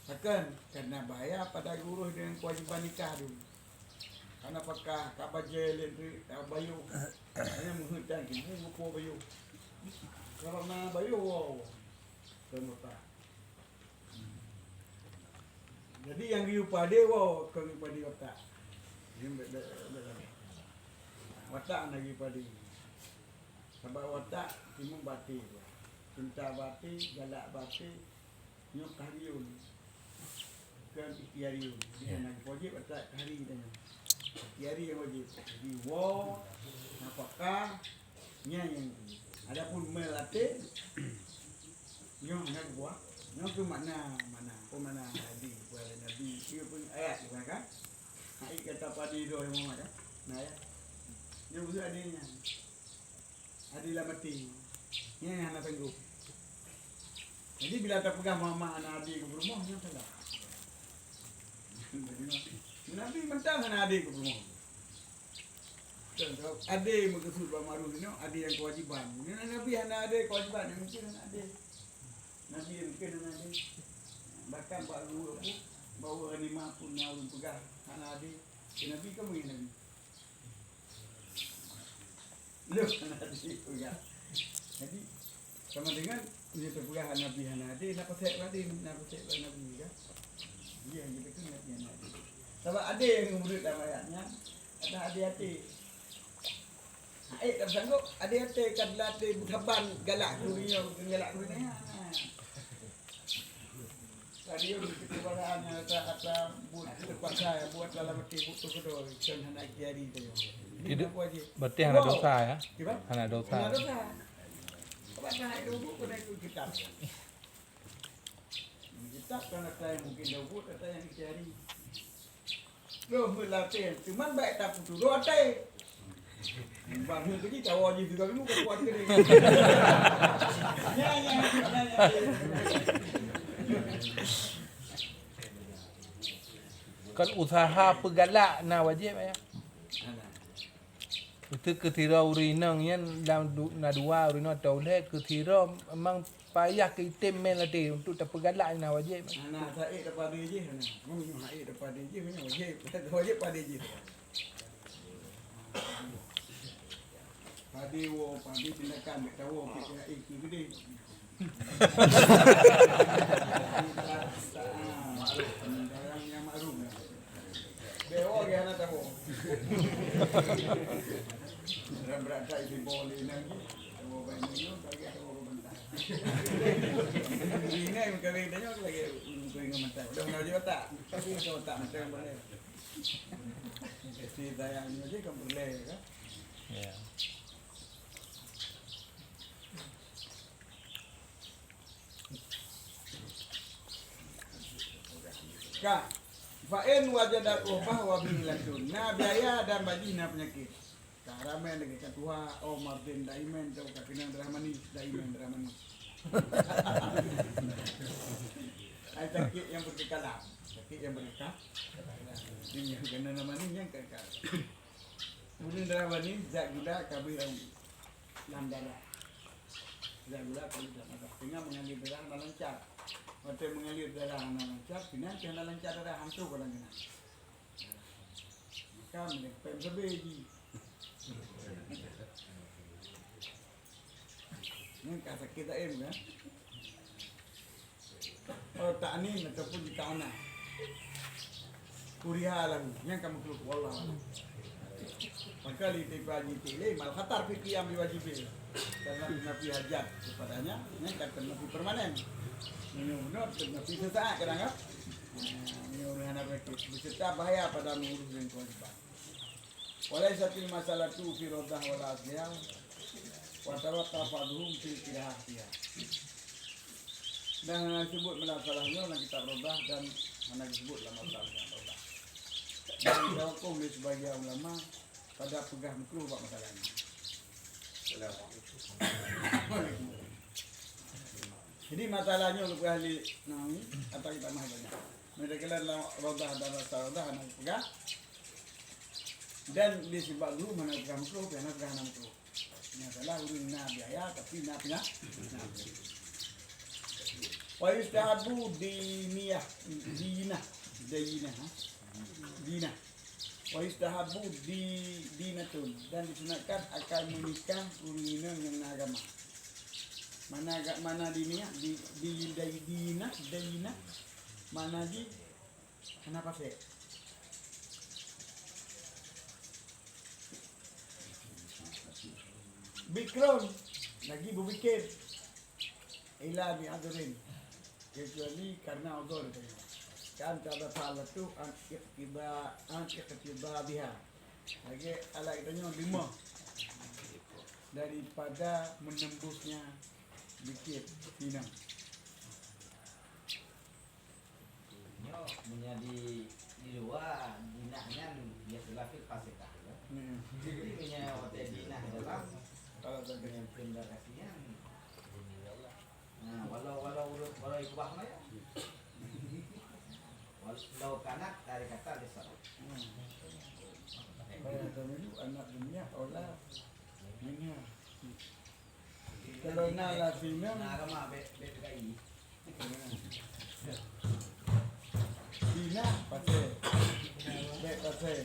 Pakon? Karena bahaya pada gurôh deungon kewajiban nikah tu. Karena pakah ka bajèe lé, ka bayoh. Hanya meuheuet dan ibu rupa bayoh. Kalau na bayoh, wow. Pemuta. Jadi nyang geuyue padé woe, kon geuyue padé watak. Nyan bèk, bèk, bèk lagèe. Watak na geuyue padé. Sabab watak timbul bak até. Cinta bak até, galak bak até, nyoe ka geuyue. Kon ikhtiari. Jadi, ya, na geupeuwajéb watak ka hari tanyoe. Ikhtiari nyang wajéb. Jadi, woe, nafakah, nyan nyang. Adapun meulatih, Nyoe hana geubuah. Nyoe keuh makna, makna. Peue makna hadis, peue Nabi? Ieu pun ayat, bukan kan? Hai kata padé doh Muhammad, kan? Nah, ya. Nyoe khusus adé nyan. Adé lam até. Nyan nyang hana sanggup. Jadi, bila tapeugah Muhammad hana adé keu peurumoh, nyan salah. Nabi mantong hana adé keu peurumoh. Adé meukeusud bak ma'ruf nyoe, adé nyang kewajiban. Nyoe Nabi hana adé kewajiban, mungken hana adé. Nabi mungken hana adé. Bahkan bak guru pun, bak ureueng lima pun na ureueng peugah hana adé. Keu Nabi kan mungken Nabi. Loh, hana adé peugah. Jadi, sama dengan, meunyoe teupeugah Nabi hana adé, na pasèk bak adé, na pasèk bak Nabi, kan? Iya, gitu kan, Nabi hana adé. Sabab adé nyang meunurot dalam ayat nyan, ada adé até. Hai, tak sanggup, adé até ka dilatih beutaban galak keu ureueng nyoe, galak keu ureueng nyan. Tadi ureueng keutubaran nyang ata, ata buet terpaksa, buet dalam até buet teukeudoi, kan hana ikhtiari tu. Jadi, berarti hana dosa, ya? Gimana? Hana dosa. Hana dosa. Sebab hana ada buet kena ikut kitab. Kitab kan ata nyang mungkin ada buet, ata nyang ikhtiari. Loh, meulatih. Cuman bèk tapeutudoh até. Bak meukeujih tawoe jih juga dulu, kuat keuneuk. Nyan, nyan, nyan, nyan. Kon usaha peugalak na wajéb, ya. Beutôi keu sidroe ureueng inong nyan lam du-, na dua ureueng inong atau lhèe, keu sidroe memang payah keu item meulatih untuk tapeugalak na wajéb. Hana, saék tapadé jih, hana. Nyoe, nyoe saék tapadé jih, nyoe wajéb. Wajéb padé jih. Padé woe, padé tindakan, bèk tawoe, bèk taék keu geudeh. Barang nyang maklum. Bèk woe, geuh hana tawoe. Ram brat that isi boh lé nang jih. Tawoe bak nyoe, bagi tawoe bak bantah. Ingat meukawen tanyoe lagèe meukawen ngon mantap. Udah, udah jeuet tak? Tapi ngon mantap, mantap yang boleh. Isi sayang nyoe jih kan boleh, kan? Ya. Ka. Fa in wajada qurbah wa bihi latun. Na biaya dan bak jih na peunyakét. Ka ramè lagèe ka tuha, oh, Mardin daiman tu ka keunong darah manis, daiman darah manis. Ai sakét nyang beukeukalan, sakét nyang beukeukalan. Nyang keunong darah manis nyang keukalan. Kemudian darah manis, zat gula ka beuh lam, lam darah. Zat gula ka beuh lam darah. Sehingga mengalir darah hana lancar. Watèe mengalir darah hana lancar, keunan pih hana lancar darah, hantu kadang keunan. Maka meunyoe pèng sabé jih. Nyan ka sakét daim kan? Oh, ta'nin ataupun jita'annas. Kuriha lahu, nyan ka makruh, wallahu a'lam. Maka li tipa jiti le, mal khatar fi qiyam bi wajibi. Karena nafi hajat kepadanya, nyan ka nafi permanen. Meunyoe beunat, nafi sesaat kadang kan. Meunyoe ureueng hana penyakit, beserta bahaya pada mengurus dan kewajiban. Walaisatil masalatu fi radhah wala asliha, wa tawaqqafa ba'dhum fil kiraha fiha. Dan hana disebut masalah nyoe lam kitab Radhah dan hana disebut lam masalah Radhah. Dan tawakuf lé sebagian ulama pada peugah makruh bak masalah nyoe. Jadi masalah nyoe leubeh ahli Nawawi atau kitab Mahal banyak. Mereka kira dalam Radhah dan Rasa Radhah hana peugah. Dan di sibak dulu mana peugah makruh, mana peugah hana makruh. Nyan salah ureueng na biaya tapi na pina. Wa yustahabu diniyah, dinah, dinah, ha? Dinah. Wa yustahabu di, dinatun, dan disunatkan akan menikah ureueng inong nyang na agama. Mana aga-, mana diniyah, di, di, dai-, dinah, dinah, mana di Hana pasé. Bikrun, lagi beubikir. Illa bi udhrin, kecuali karena udhur. Kan tada falatu an iqtida, an iqtida biha. Lagi alat kita nyoe lima daripada menembusnya bikir inong. Nyoe meunyoe di, di luwa dinah nyan biasalah fil fasiqah, ya. Hmm. Jadi meunyoe watèe dinah dalam, kalau meunyoe fil fasiqah nyan, nah, walau, walau urut, walau ikubah mah, ya. Walau kanat dari kata lisan. Hmm. Kalau kami tu anak dunia, Allah dunia. Kalau na lam sinan, na agama bèk, bèk P K I. Sinan pasai. Bèk pasai.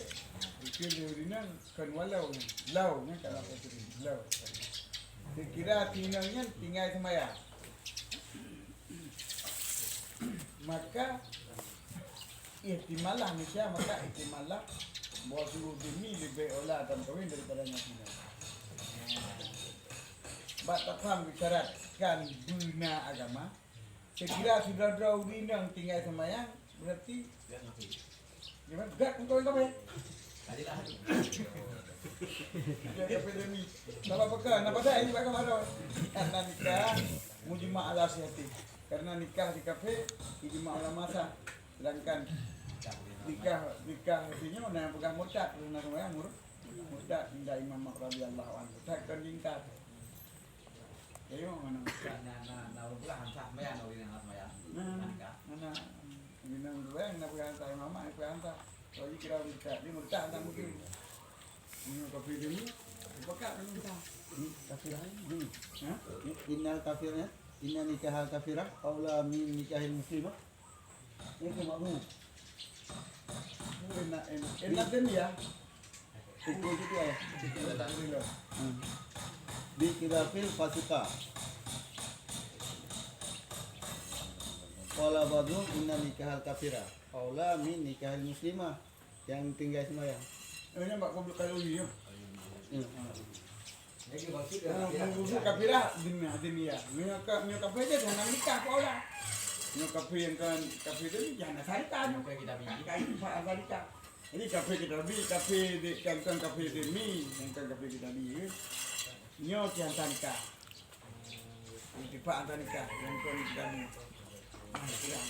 Itu di sinan kan walau nyan. Lau nyan kalau pasai. Lau. Saya kira sinan nyan tinggai sembahyang. Maka ihtimalah, misal maka ihtimalah bahwa suruh demi lebih aula dan kawin daripada nyan sinan. Bak tafham isyarat kan beuna agama. Sekira sidroe-droe ureueng inong tinggai sembahyang, berarti gimana? Gak engkau yang kafir. Jadilah. Dia kafir demi. Kalau pekan, apa dah ini bagaimana? Karena nikah mujma' ala sihati. Karena nikah di kafir ijma' ulama sah. Sedangkan nikah, nikah artinya mana yang pegang murtad, karena sembahyang mur-, murtad, inda Imam Ahmad radhiyallahu anhu. Tak kan diingkar. Jadi, mana? Na, na, na, ureueng hantar maya, na ureueng hantar maya. Nah, mana? Bina ureueng, na peugah hantar mama, na peugah hantar. Kalau dia kira murtad, dia murtad hantar mungkin. Ini kafir dulu, buka dulu kita. Hmm, kafirah ini. Ha? Innal kafirah, inna nikahal kafirah aula min nikahil muslimah. Itu makruh. Enak, enak. Enak dan dia. Pukul situ ya. Hmm. Bi khilafil fasiqah. Qala ba'dhum inna nikahal kafirah aula min nikahil muslimah. Yang tinggai sembahyang. Eh, nampak kau kalau iya. Hmm. Meunyoe kafirah, dunia, dunia. Meunyoe ka-, meunyoe kafir dia hana nikah keu Allah. Meunyoe kafir nyang kon kafir dia hana syarikat. Bukan kita bini. Bukan kita syarikat. Jadi kafir kita bi, kafir di, kan, kan kafir demi, nyang kon kafir kita bi, ya. Nyoe kian sangka. Ittifaq antar nikah, nyang kon kita bi. Nah, itu yang.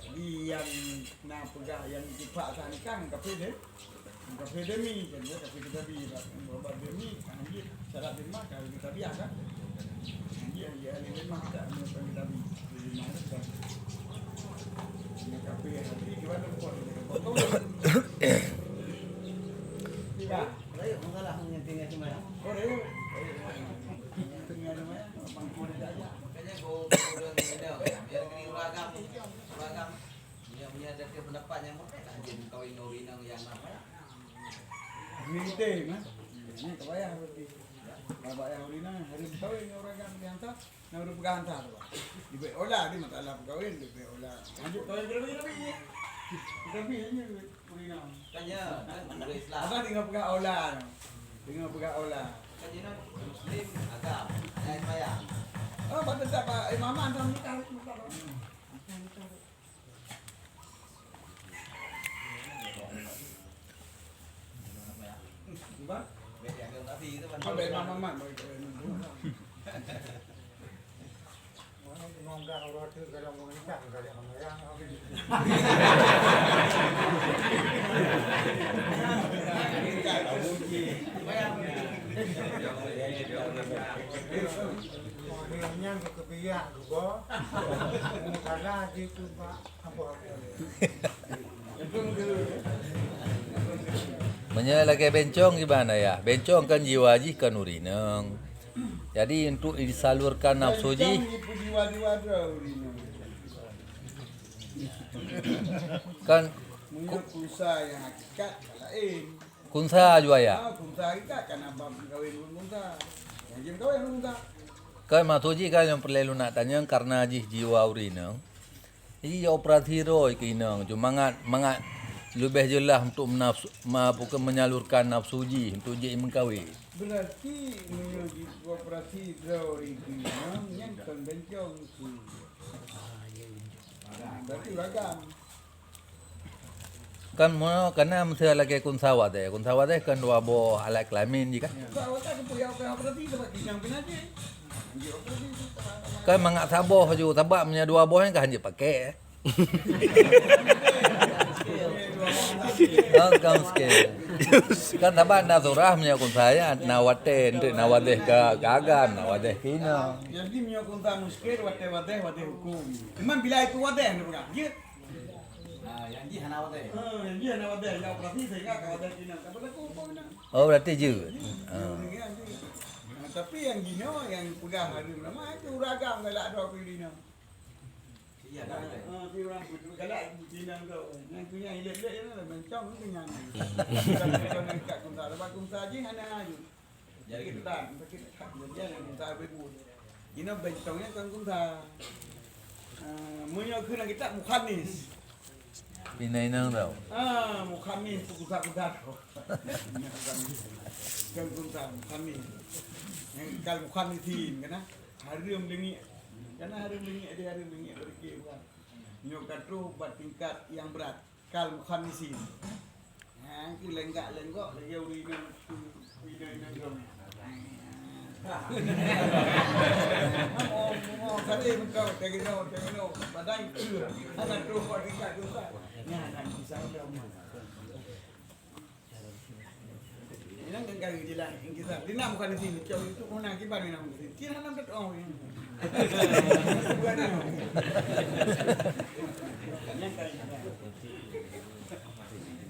Jadi nyang na peugah nyang ittifaq antar nikah, kafir deh. Kafir demi, kan, ya, kafir kita bi, kan. Berubah demi, kan, dia syarat demi, kan, kita bi, kan. Dia, dia ahli demi, kan, dia kan kita bi. Jadi, mana, kan. Ini kafir, jadi gimana, buat ini, buat tahu. Kan. Baik, masalah yang tinggal cuma ya. Oh, baik. Tinggal cuma ya, mampu dia aja. Makanya, gua, gua udah ngedang, ya. Biar gini, uragam, uragam. Punya, punya ada pendapat yang mana, tak ada kawin orang yang apa, ya. Minta, nah. Ini tak payah berarti. Babah nyang ureueng inong, hareuem kawin ngon ureueng agam di hantar, nyang ureueng peugah hantar tu, Pak. Dibek olah di masalah peukawin, dibek olah. Lanjut kawin keu Nabi, Nabi, Nabi. Nabi hanya ureueng inong. Kan ya, kan ureueng Islam. Abah tinggal peugah olah. Tinggal peugah olah. Kan jihnyan Muslim, agam, ayat sembahyang. Oh, patut tak, Pak? Eh, mama hantar nikah, nikah, Pak. Nyan keubiak geubo, mukala jikeuba. Meunyoe lagèe bencong kiban, Ayah? Bencong kan jiwa jih kan ureueng inong. Jadi untuk disalurkan nafsu jih, kan. Meunyoe kunsa nyang hakikat laén. Kunsa jua ya. Ah, kunsa hakikat kan abang kawin ngon kunsa. Nyang jim kawin ngon kunsa. Kan maksud jih kan nyang peureulèe lôn nak tanyong karena jih jiwa ureueng inong. Ih, operasi roh keu inong, cuma mangat, mangat leubeh jeulaih untuk menafsu, ma-, bukan menyalurkan nafsu jih untuk jeuet meukawen. Berarti meunyoe jioperasi droe keu inong, nyan kon bencong tu. Berarti ureueng agam. Kan mo-, kana meusé lagèe kunsa wadèh. Kunsa wadèh kan dua boh alat kelamin jih kan? Kunsa wadèh kan puyah operasi, operasi, operasi. Kan mangat saboh ju, sabab meunyoe dua boh nyan ka hanjeuet pakèk. Kan, kan sikit. Kan sabab na surah meunyoe kunsa nyan, na watèe, enteuk na wadèh ka, ka agam, na wadèh keu inong. Jadi meunyoe kunsa muskil, watèe wadèh, wadèh hukum. Cuman bila itu wadèh, dia peugah, jeuet. Ah, nyang jih hana wadèh. Ah, nyang jih hana wadèh, nyang operasi sehingga ka wadèh keu inong. Ka berlaku hukum inong. Oh, berarti jeuet. Jeuet, ah. Jeuet, jeuet. Ah, tapi nyang jinoe, nyang peugah hareuem nama, itu ureueng agam galak droe keu inong. Iya, dah, dah. Ah, si ureueng putih galak keu inong tu. Nyang tu nyang ilek-ilek tu, mencong tu nyang. Bukan, bukan dekat kunsa, lepas kunsa jih hana aju. Jadi gitu. Kunsa, sakit, jadi yang kunsa ibu. Inoe bencong nyan kon kunsa. Ah, meunyoe keunan kitab mukhannis. Pina inong tau. Ah, mukhannis, kunsa-kunsa tu. Kon kunsa, mukhannis. Nyang kal mukhannisin, kana hareuem deungiek. Kana hareuem deungiek, dia hareuem deungiek berke bukan. Nyoe ka troh bak tingkat nyang brat. Kal mukhannisin. Ha, ki lenggak-lenggok lagèe ureueng inong tu, ureueng inong tu. Oh, oh, tadi beutôi, tadi no, tadi no. Padahai hana troh bak tingkat tu kan. Nyan, nyan, bisa udah. Inong kan kali jelas, kita. Di na mukhannisin, cok itu pun akibat inong. Cina nam tak tahu.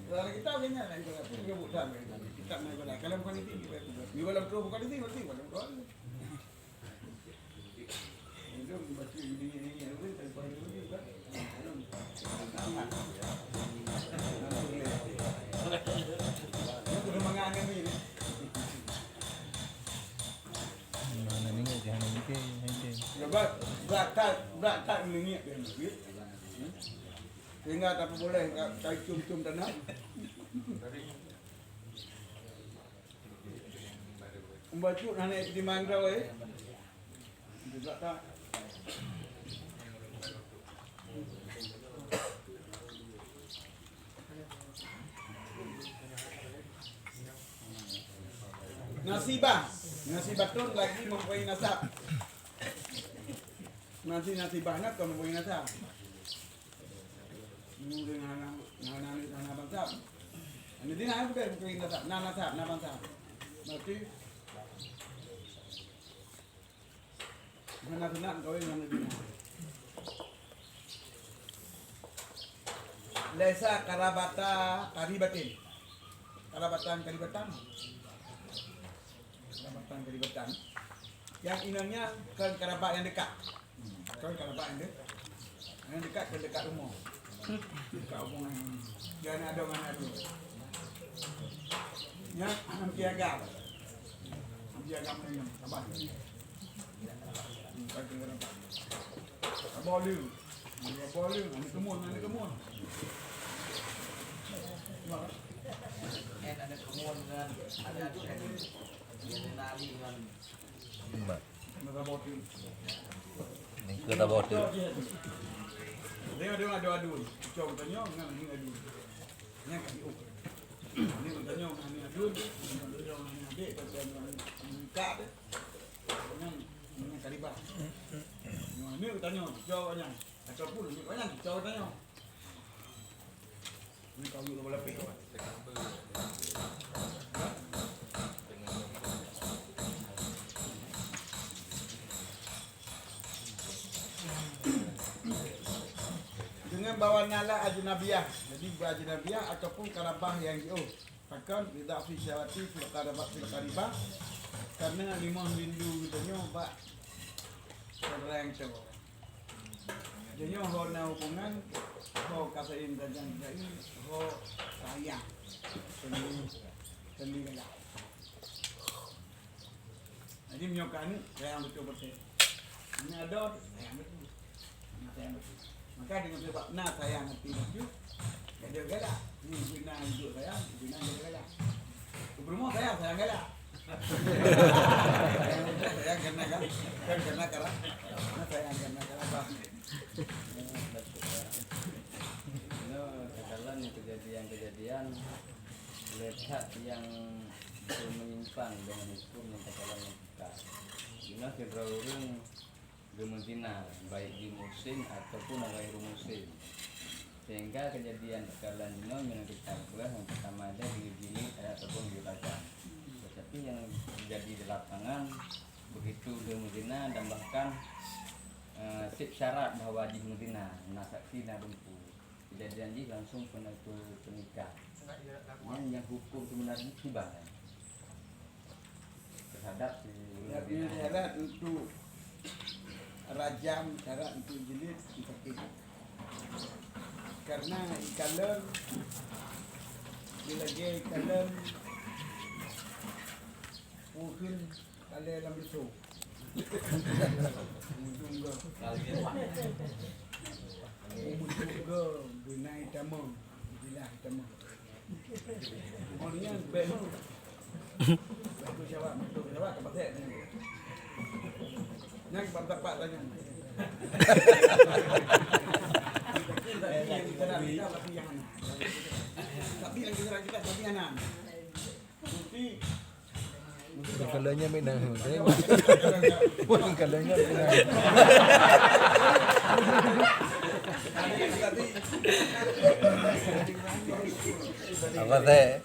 Kalau kita punya lah, kita pun nyebut dah. Kita main bola. Kalau mukhannisin, kita juga. Di dalam tu mukhannisin, berarti dalam tu. Mana ni, jangan mungkin, mungkin. Brat, brat, brat, sehingga tak boleh, tak cium-cium tanah. Membacut hana di mangrove, eh. Nasibah. Nasibatun lagi mempunyai nasab. Nasi nasibah nak mempunyai nasab. Mungkin anak, anak, anak bangsa. Anak dia nak bukan kering nasab, nak nasab, nak bangsa. Berarti hana sunat kawin ngon Nabi Muhammad. Laisa karabata karibatin. Karabatan karibatan. Karabatan karibatan. Nyang inong nyan kon karabat nyang dekat. Kon karabat nyang de-, nyang dekat, kon dekat rumoh. Dekat rumoh nyang, nyang adoe ngon adoe. Nyan aneuk agam. Dia agam nyan, sabar. Sabar lé. Sabar lé. Aneuk keumuen, aneuk keumuen. Nyan aneuk keumuen ngon aneuk adu. Dia nari ngon Nike tabah tu. Dia ada adu-adu. Cok tanya ngan ni adu. Nyan ka diuk. Ni tanya ngan ni adu, ni tanya ngan ni adik, tanya ngan ni kak tu. Nyan, nyan karibah. Nyan ni tanya, cok nyan. Ataupun ni nyan, cok tanya. Ni kau yuk lapeh. Dengan bahwa nala ajnabiah, jadi ajnabiah ataupun karabah nyang jiôh. Pakon, lidha'fi syahwati fil qarabah, fil qaribah. Karena limong rindu geutanyoe bak orang tua. Geutanyoe ho na hubungan, ho kasayang tajang jai, ho sayang. Sendiri, sendiri galak. Jadi, meunyoe ka aneuk, sayang beutôi-beutôi. Aneuk adoe, sayang beutôi. Aneuk sayang beutôi. Maka, deungon sabab na sayang até bacut, jadi galak. Ni, bina hidup sayang, bina jadi galak. Peurumoh sayang, sayang galak. Sayang, sayang karena kan, kan karena karena, na sayang karena karena. Inoe, kadang kejadian-kejadian lé that nyang menyimpang dengan hukum nyang teukalon lé kita. Jinoe sidroe ureuëng geumeuzina, baik di musim ataupun ghairu musim. Sehingga kejadian teukalon jinoe nyang kita buat nyang pertama ada di jilid ataupun di rajam. Tetapi yang jadi di lapangan, begitu dia meuzina dan bahkan, eh, sip syarat bahwa jih meuzina, na saksi, na bungku. Kejadian jih langsung pernah pernikah. Nyan nyang hukum sebenarnya kiban terhadap si ureuëng meuzina. Syarat untuk rajam, syarat untuk jilid, sakit. Karena ikalon, dia lagi ikalon, Ukeuen kalé lam biso. Ujong geuh. Ujong geuh beunai tamong, bilah tamong. Mon nyan bèk. Bèk tu jawab, tu jawab ka pasék nyan. Nyan bab tapak tanyoe. Tapi yang kita, tapi yang hana. Tapi yang kita, tapi hana. Kalau nya mina, kalau nya mina. Apa teh?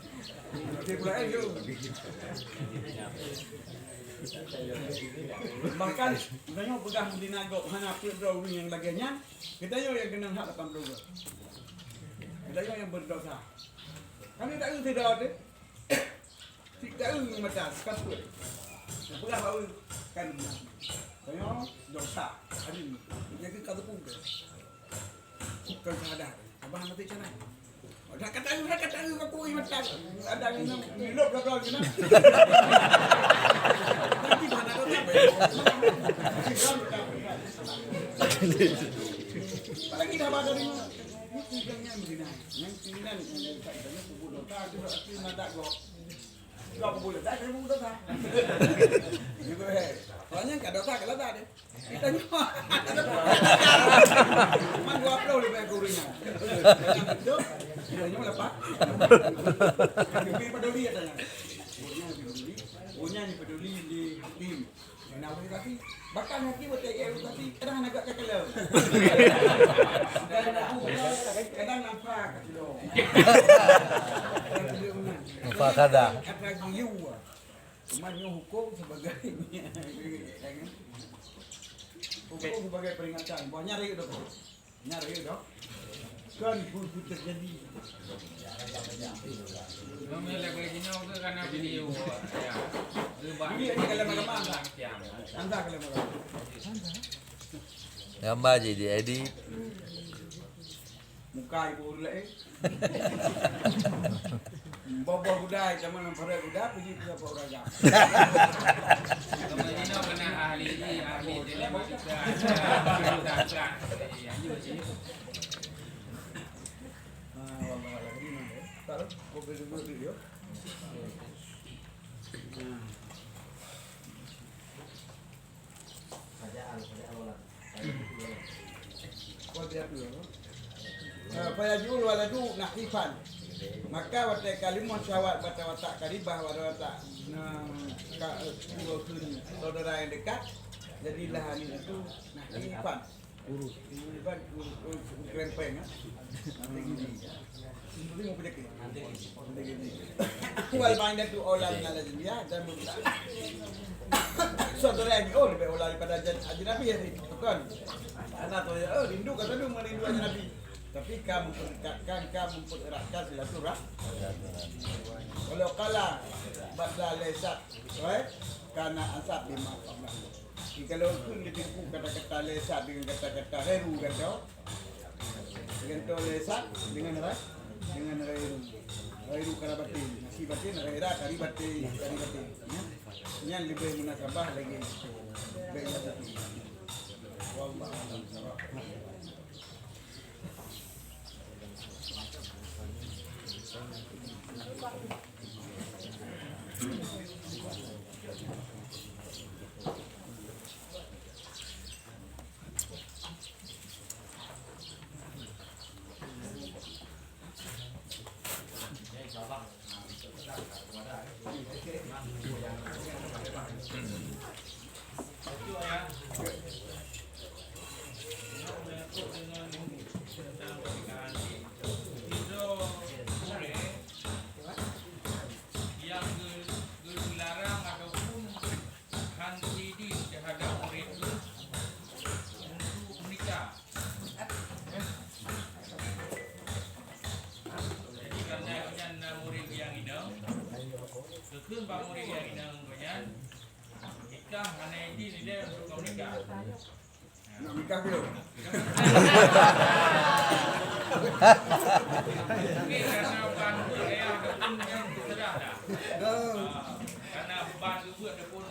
Bahkan, geutanyoe peugah meudina gob hana peuet droe ureuëng nyang lagée nyan, geutanyoe nyang keunong hak lapan ploh droe. Geutanyoe nyang berdosa. Kami tak rasa dah ada. Tiga mata kapur. Peugah baru kan. Saya dosa. Hari ni. Jadi kata pun ke. Kan ada. Abah mati cina. Dah kata, dah kata aku mata. Ada yang minum, minum belakang kena. Tapi mana kau tak? Apalagi dah pada ni. Yang tinggal yang begini. Yang tinggal yang dari kat sana kubur dosa tu berarti mata kau. Kau pun tak ada muka tak? Juga eh. Soalnya kat dosa kalau tak ada. Kita nyoba. Man dua puluh lebih kurangnya. Kita nyoba lepas. Lebih peduli katanya. Punya lebih peduli. Punya ni peduli di tim. Nah, organisasi, bahkan hati betul ya organisasi, kadang agak kekelam. Kadang aku, kadang nampak kat situ. Nampak kada. Kata giu. Cuma nyoe hukum sebagai hukum sebagai peringatan. Banyak lagi tu. Nyari dah. Kan pun terjadi. Nyoe lagèe jinoe ke kana video, ya. Ini, ini kalau malam-malam. Anda kalau malam. Gambar je diedit. Kai bu ureueng laén. Boh-boh gudai, sama nang parek gudai, pergi ke apa urang agam. Kamu ini nak kena ahli ni, ahli telematika. Ah, wallah, wallah, ini mana? Tak tahu, kau boleh duduk dulu, ya. Hmm. Eh, fayajul waladu nahifan. Maka watée kalimah syawat bata watak karibah, bata watak, nah, ka, eh, dua kheun saudara yang dekat, jadilah anak itu nahifan. Urus. Urus, urus, urus, urus kerempeng, ha? Nanti gini. Ini mau penyakit. Nanti gini. Wal ba'datu aula minal ajnabiyah dan berbeda. Saudara yang, oh, lebih aula daripada ajan-, ajnabi ya, sih. Bukan. Anak tu, oh, rindu kata tu, merindu ajnabi. Tapi ka memperekatkan, ka mempereratkan silaturah-, walau qala ba'da laysat, eh, kana ansab bima qablahu. Di kalau pun di Teungku kata-kata laysat dengan kata-kata ghairu, kata, dengan tu laysat dengan ra-, dengan ghairu. Ghairu karabatin, nasi batin, ghaira karibatin, karibatin. Ya. Yang lebih munasabah lagi. Baik, ya, betul. Wallahu a'lam. Nyang geu-, geularang ataupun hana idin teuhadap murid geuh untuk menikah. Jadi, karena nyan na murid nyang inong, geukheun bak murid nyang inong geuh nyan, nikah hana idin ilée untuk kameun nikah. Nak nikah belum? Mungkin karena ban buet ayah ataupun yang terserah dah. Ah, karena ban buet ataupun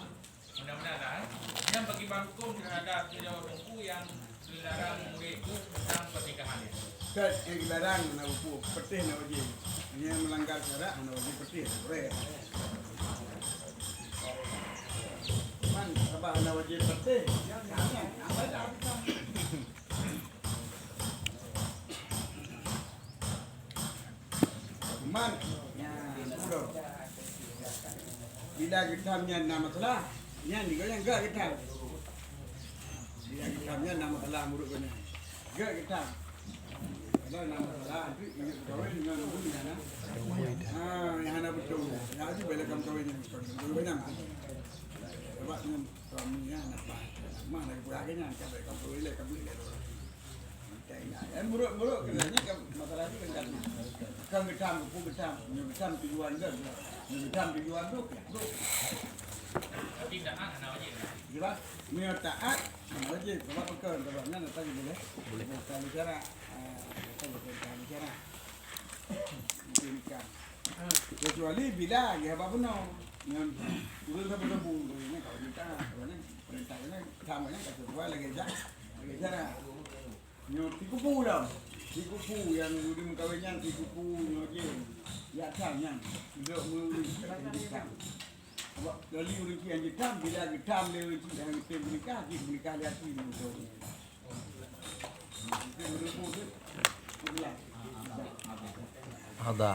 mudah-mudahan lah, eh. Yang bagi ban hukum terhadap sidroe teungku yang dilarang murid itu tentang pernikahan itu. Kan, yang dilarang na buku, peuteh na wajib. Yang melanggar syarak na wajib peuteh, boleh. Man, sabab hana wajib peuteh. Man, ya, udah. Bila geutam nyan na masalah, nyan digoyang gak geutam. Bila geutam nyan na masalah murit geuh nyan. Gak geutam. Padahal na masalah, nanti ingat kawin dengan orang yang hana. Ha, yang hana betul. Yang itu bela kamu kawin yang bukan. Betul benar. Sebab dengan Suami nyan anak bah, anak mah lagi pula ke nyan, sampai kampung ilek, kampung ilek tu. Entah ingat. Eh, buruk-buruk kena ni kan masalah ni kan kami. Kan geutam, geupeu geutam. Nyoe geutam tujuan kan. Nyoe geutam tujuan tu, ya, tu. Tapi taat hana wajib. Sebab nyoe taat hana wajib. Sebab pekan, sebab nyan datang boleh. Boleh. Bukan bicara. Ah, datang bukan bicara. Mungkin kan. Kecuali bila lagèe haba bunoe. Nyan ureueng sabu-sabu, ureueng nyan ka peurintah, ureueng nyan peurintah nyan, sama nyan ka sesuai lagèe ja-, lagèe cara. Nyoe sikupu dah. Sikupu nyang ureueng meukawen nyan sikupu nyoe jih. Ya, tam nyan. Dok meureueng sikupu tam. Awak lali ureueng cit nyang jitam, bila geutam lé ureueng cit nyang tem meunikah, jih meunikah lé até meureueng. Ada.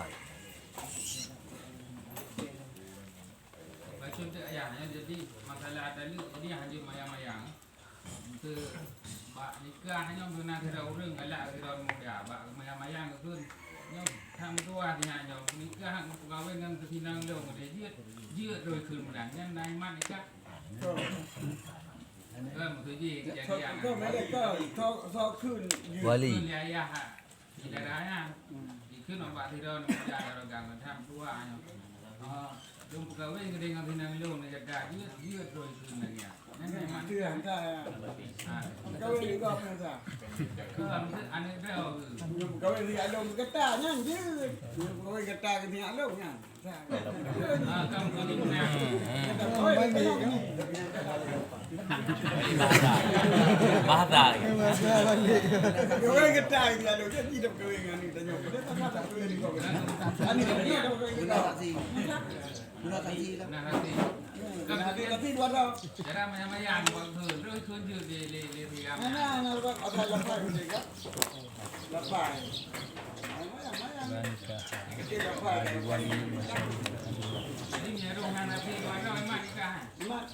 Bacut tu ayah, ya, jadi masalah ada lu, jadi hanya mayang-mayang. Untuk bak nikah hanya guna kira ureueng galak kira muda, bak mayang-mayang tu nyo tak meutuah dia nyo nikah pegawai ngan keusinang lom dia jeuet, jeuet terus keu muda nyan naiman nikah. Wali. Ikheun bak sidroe nyoe, muda darogang, tham tuha nyoe. Ah, lôn peukawen keudeh ngon sinan lôn, jaga jeuet, jeuet droe ikheun lagèe nyan. Nyan memang. Itu yang tak. Ah. Peukawen juga apa yang tak? Keu aneuk droe. Belum Kawin si Along gata nyan jeuet. Kawin gata keu si Along nyan. Bahasa. Kawin gata keu si Along, jadi dah kawin ngan ni, tanya. Dia tak nak kawin ni kau. Ani, dia tak kawin gata. Guna saksi lah. Guna saksi. Hmm, guna saksi, tapi dua dah. Cara maya-maya, buat tu, terus tunjuk di, di, di, di. Mana, mana, buat apa, apa, apa, apa. Lapan. Maya-maya. Kecil lapan. Jadi, nyaruh dengan saksi, dua dah, memang nikah. Memang.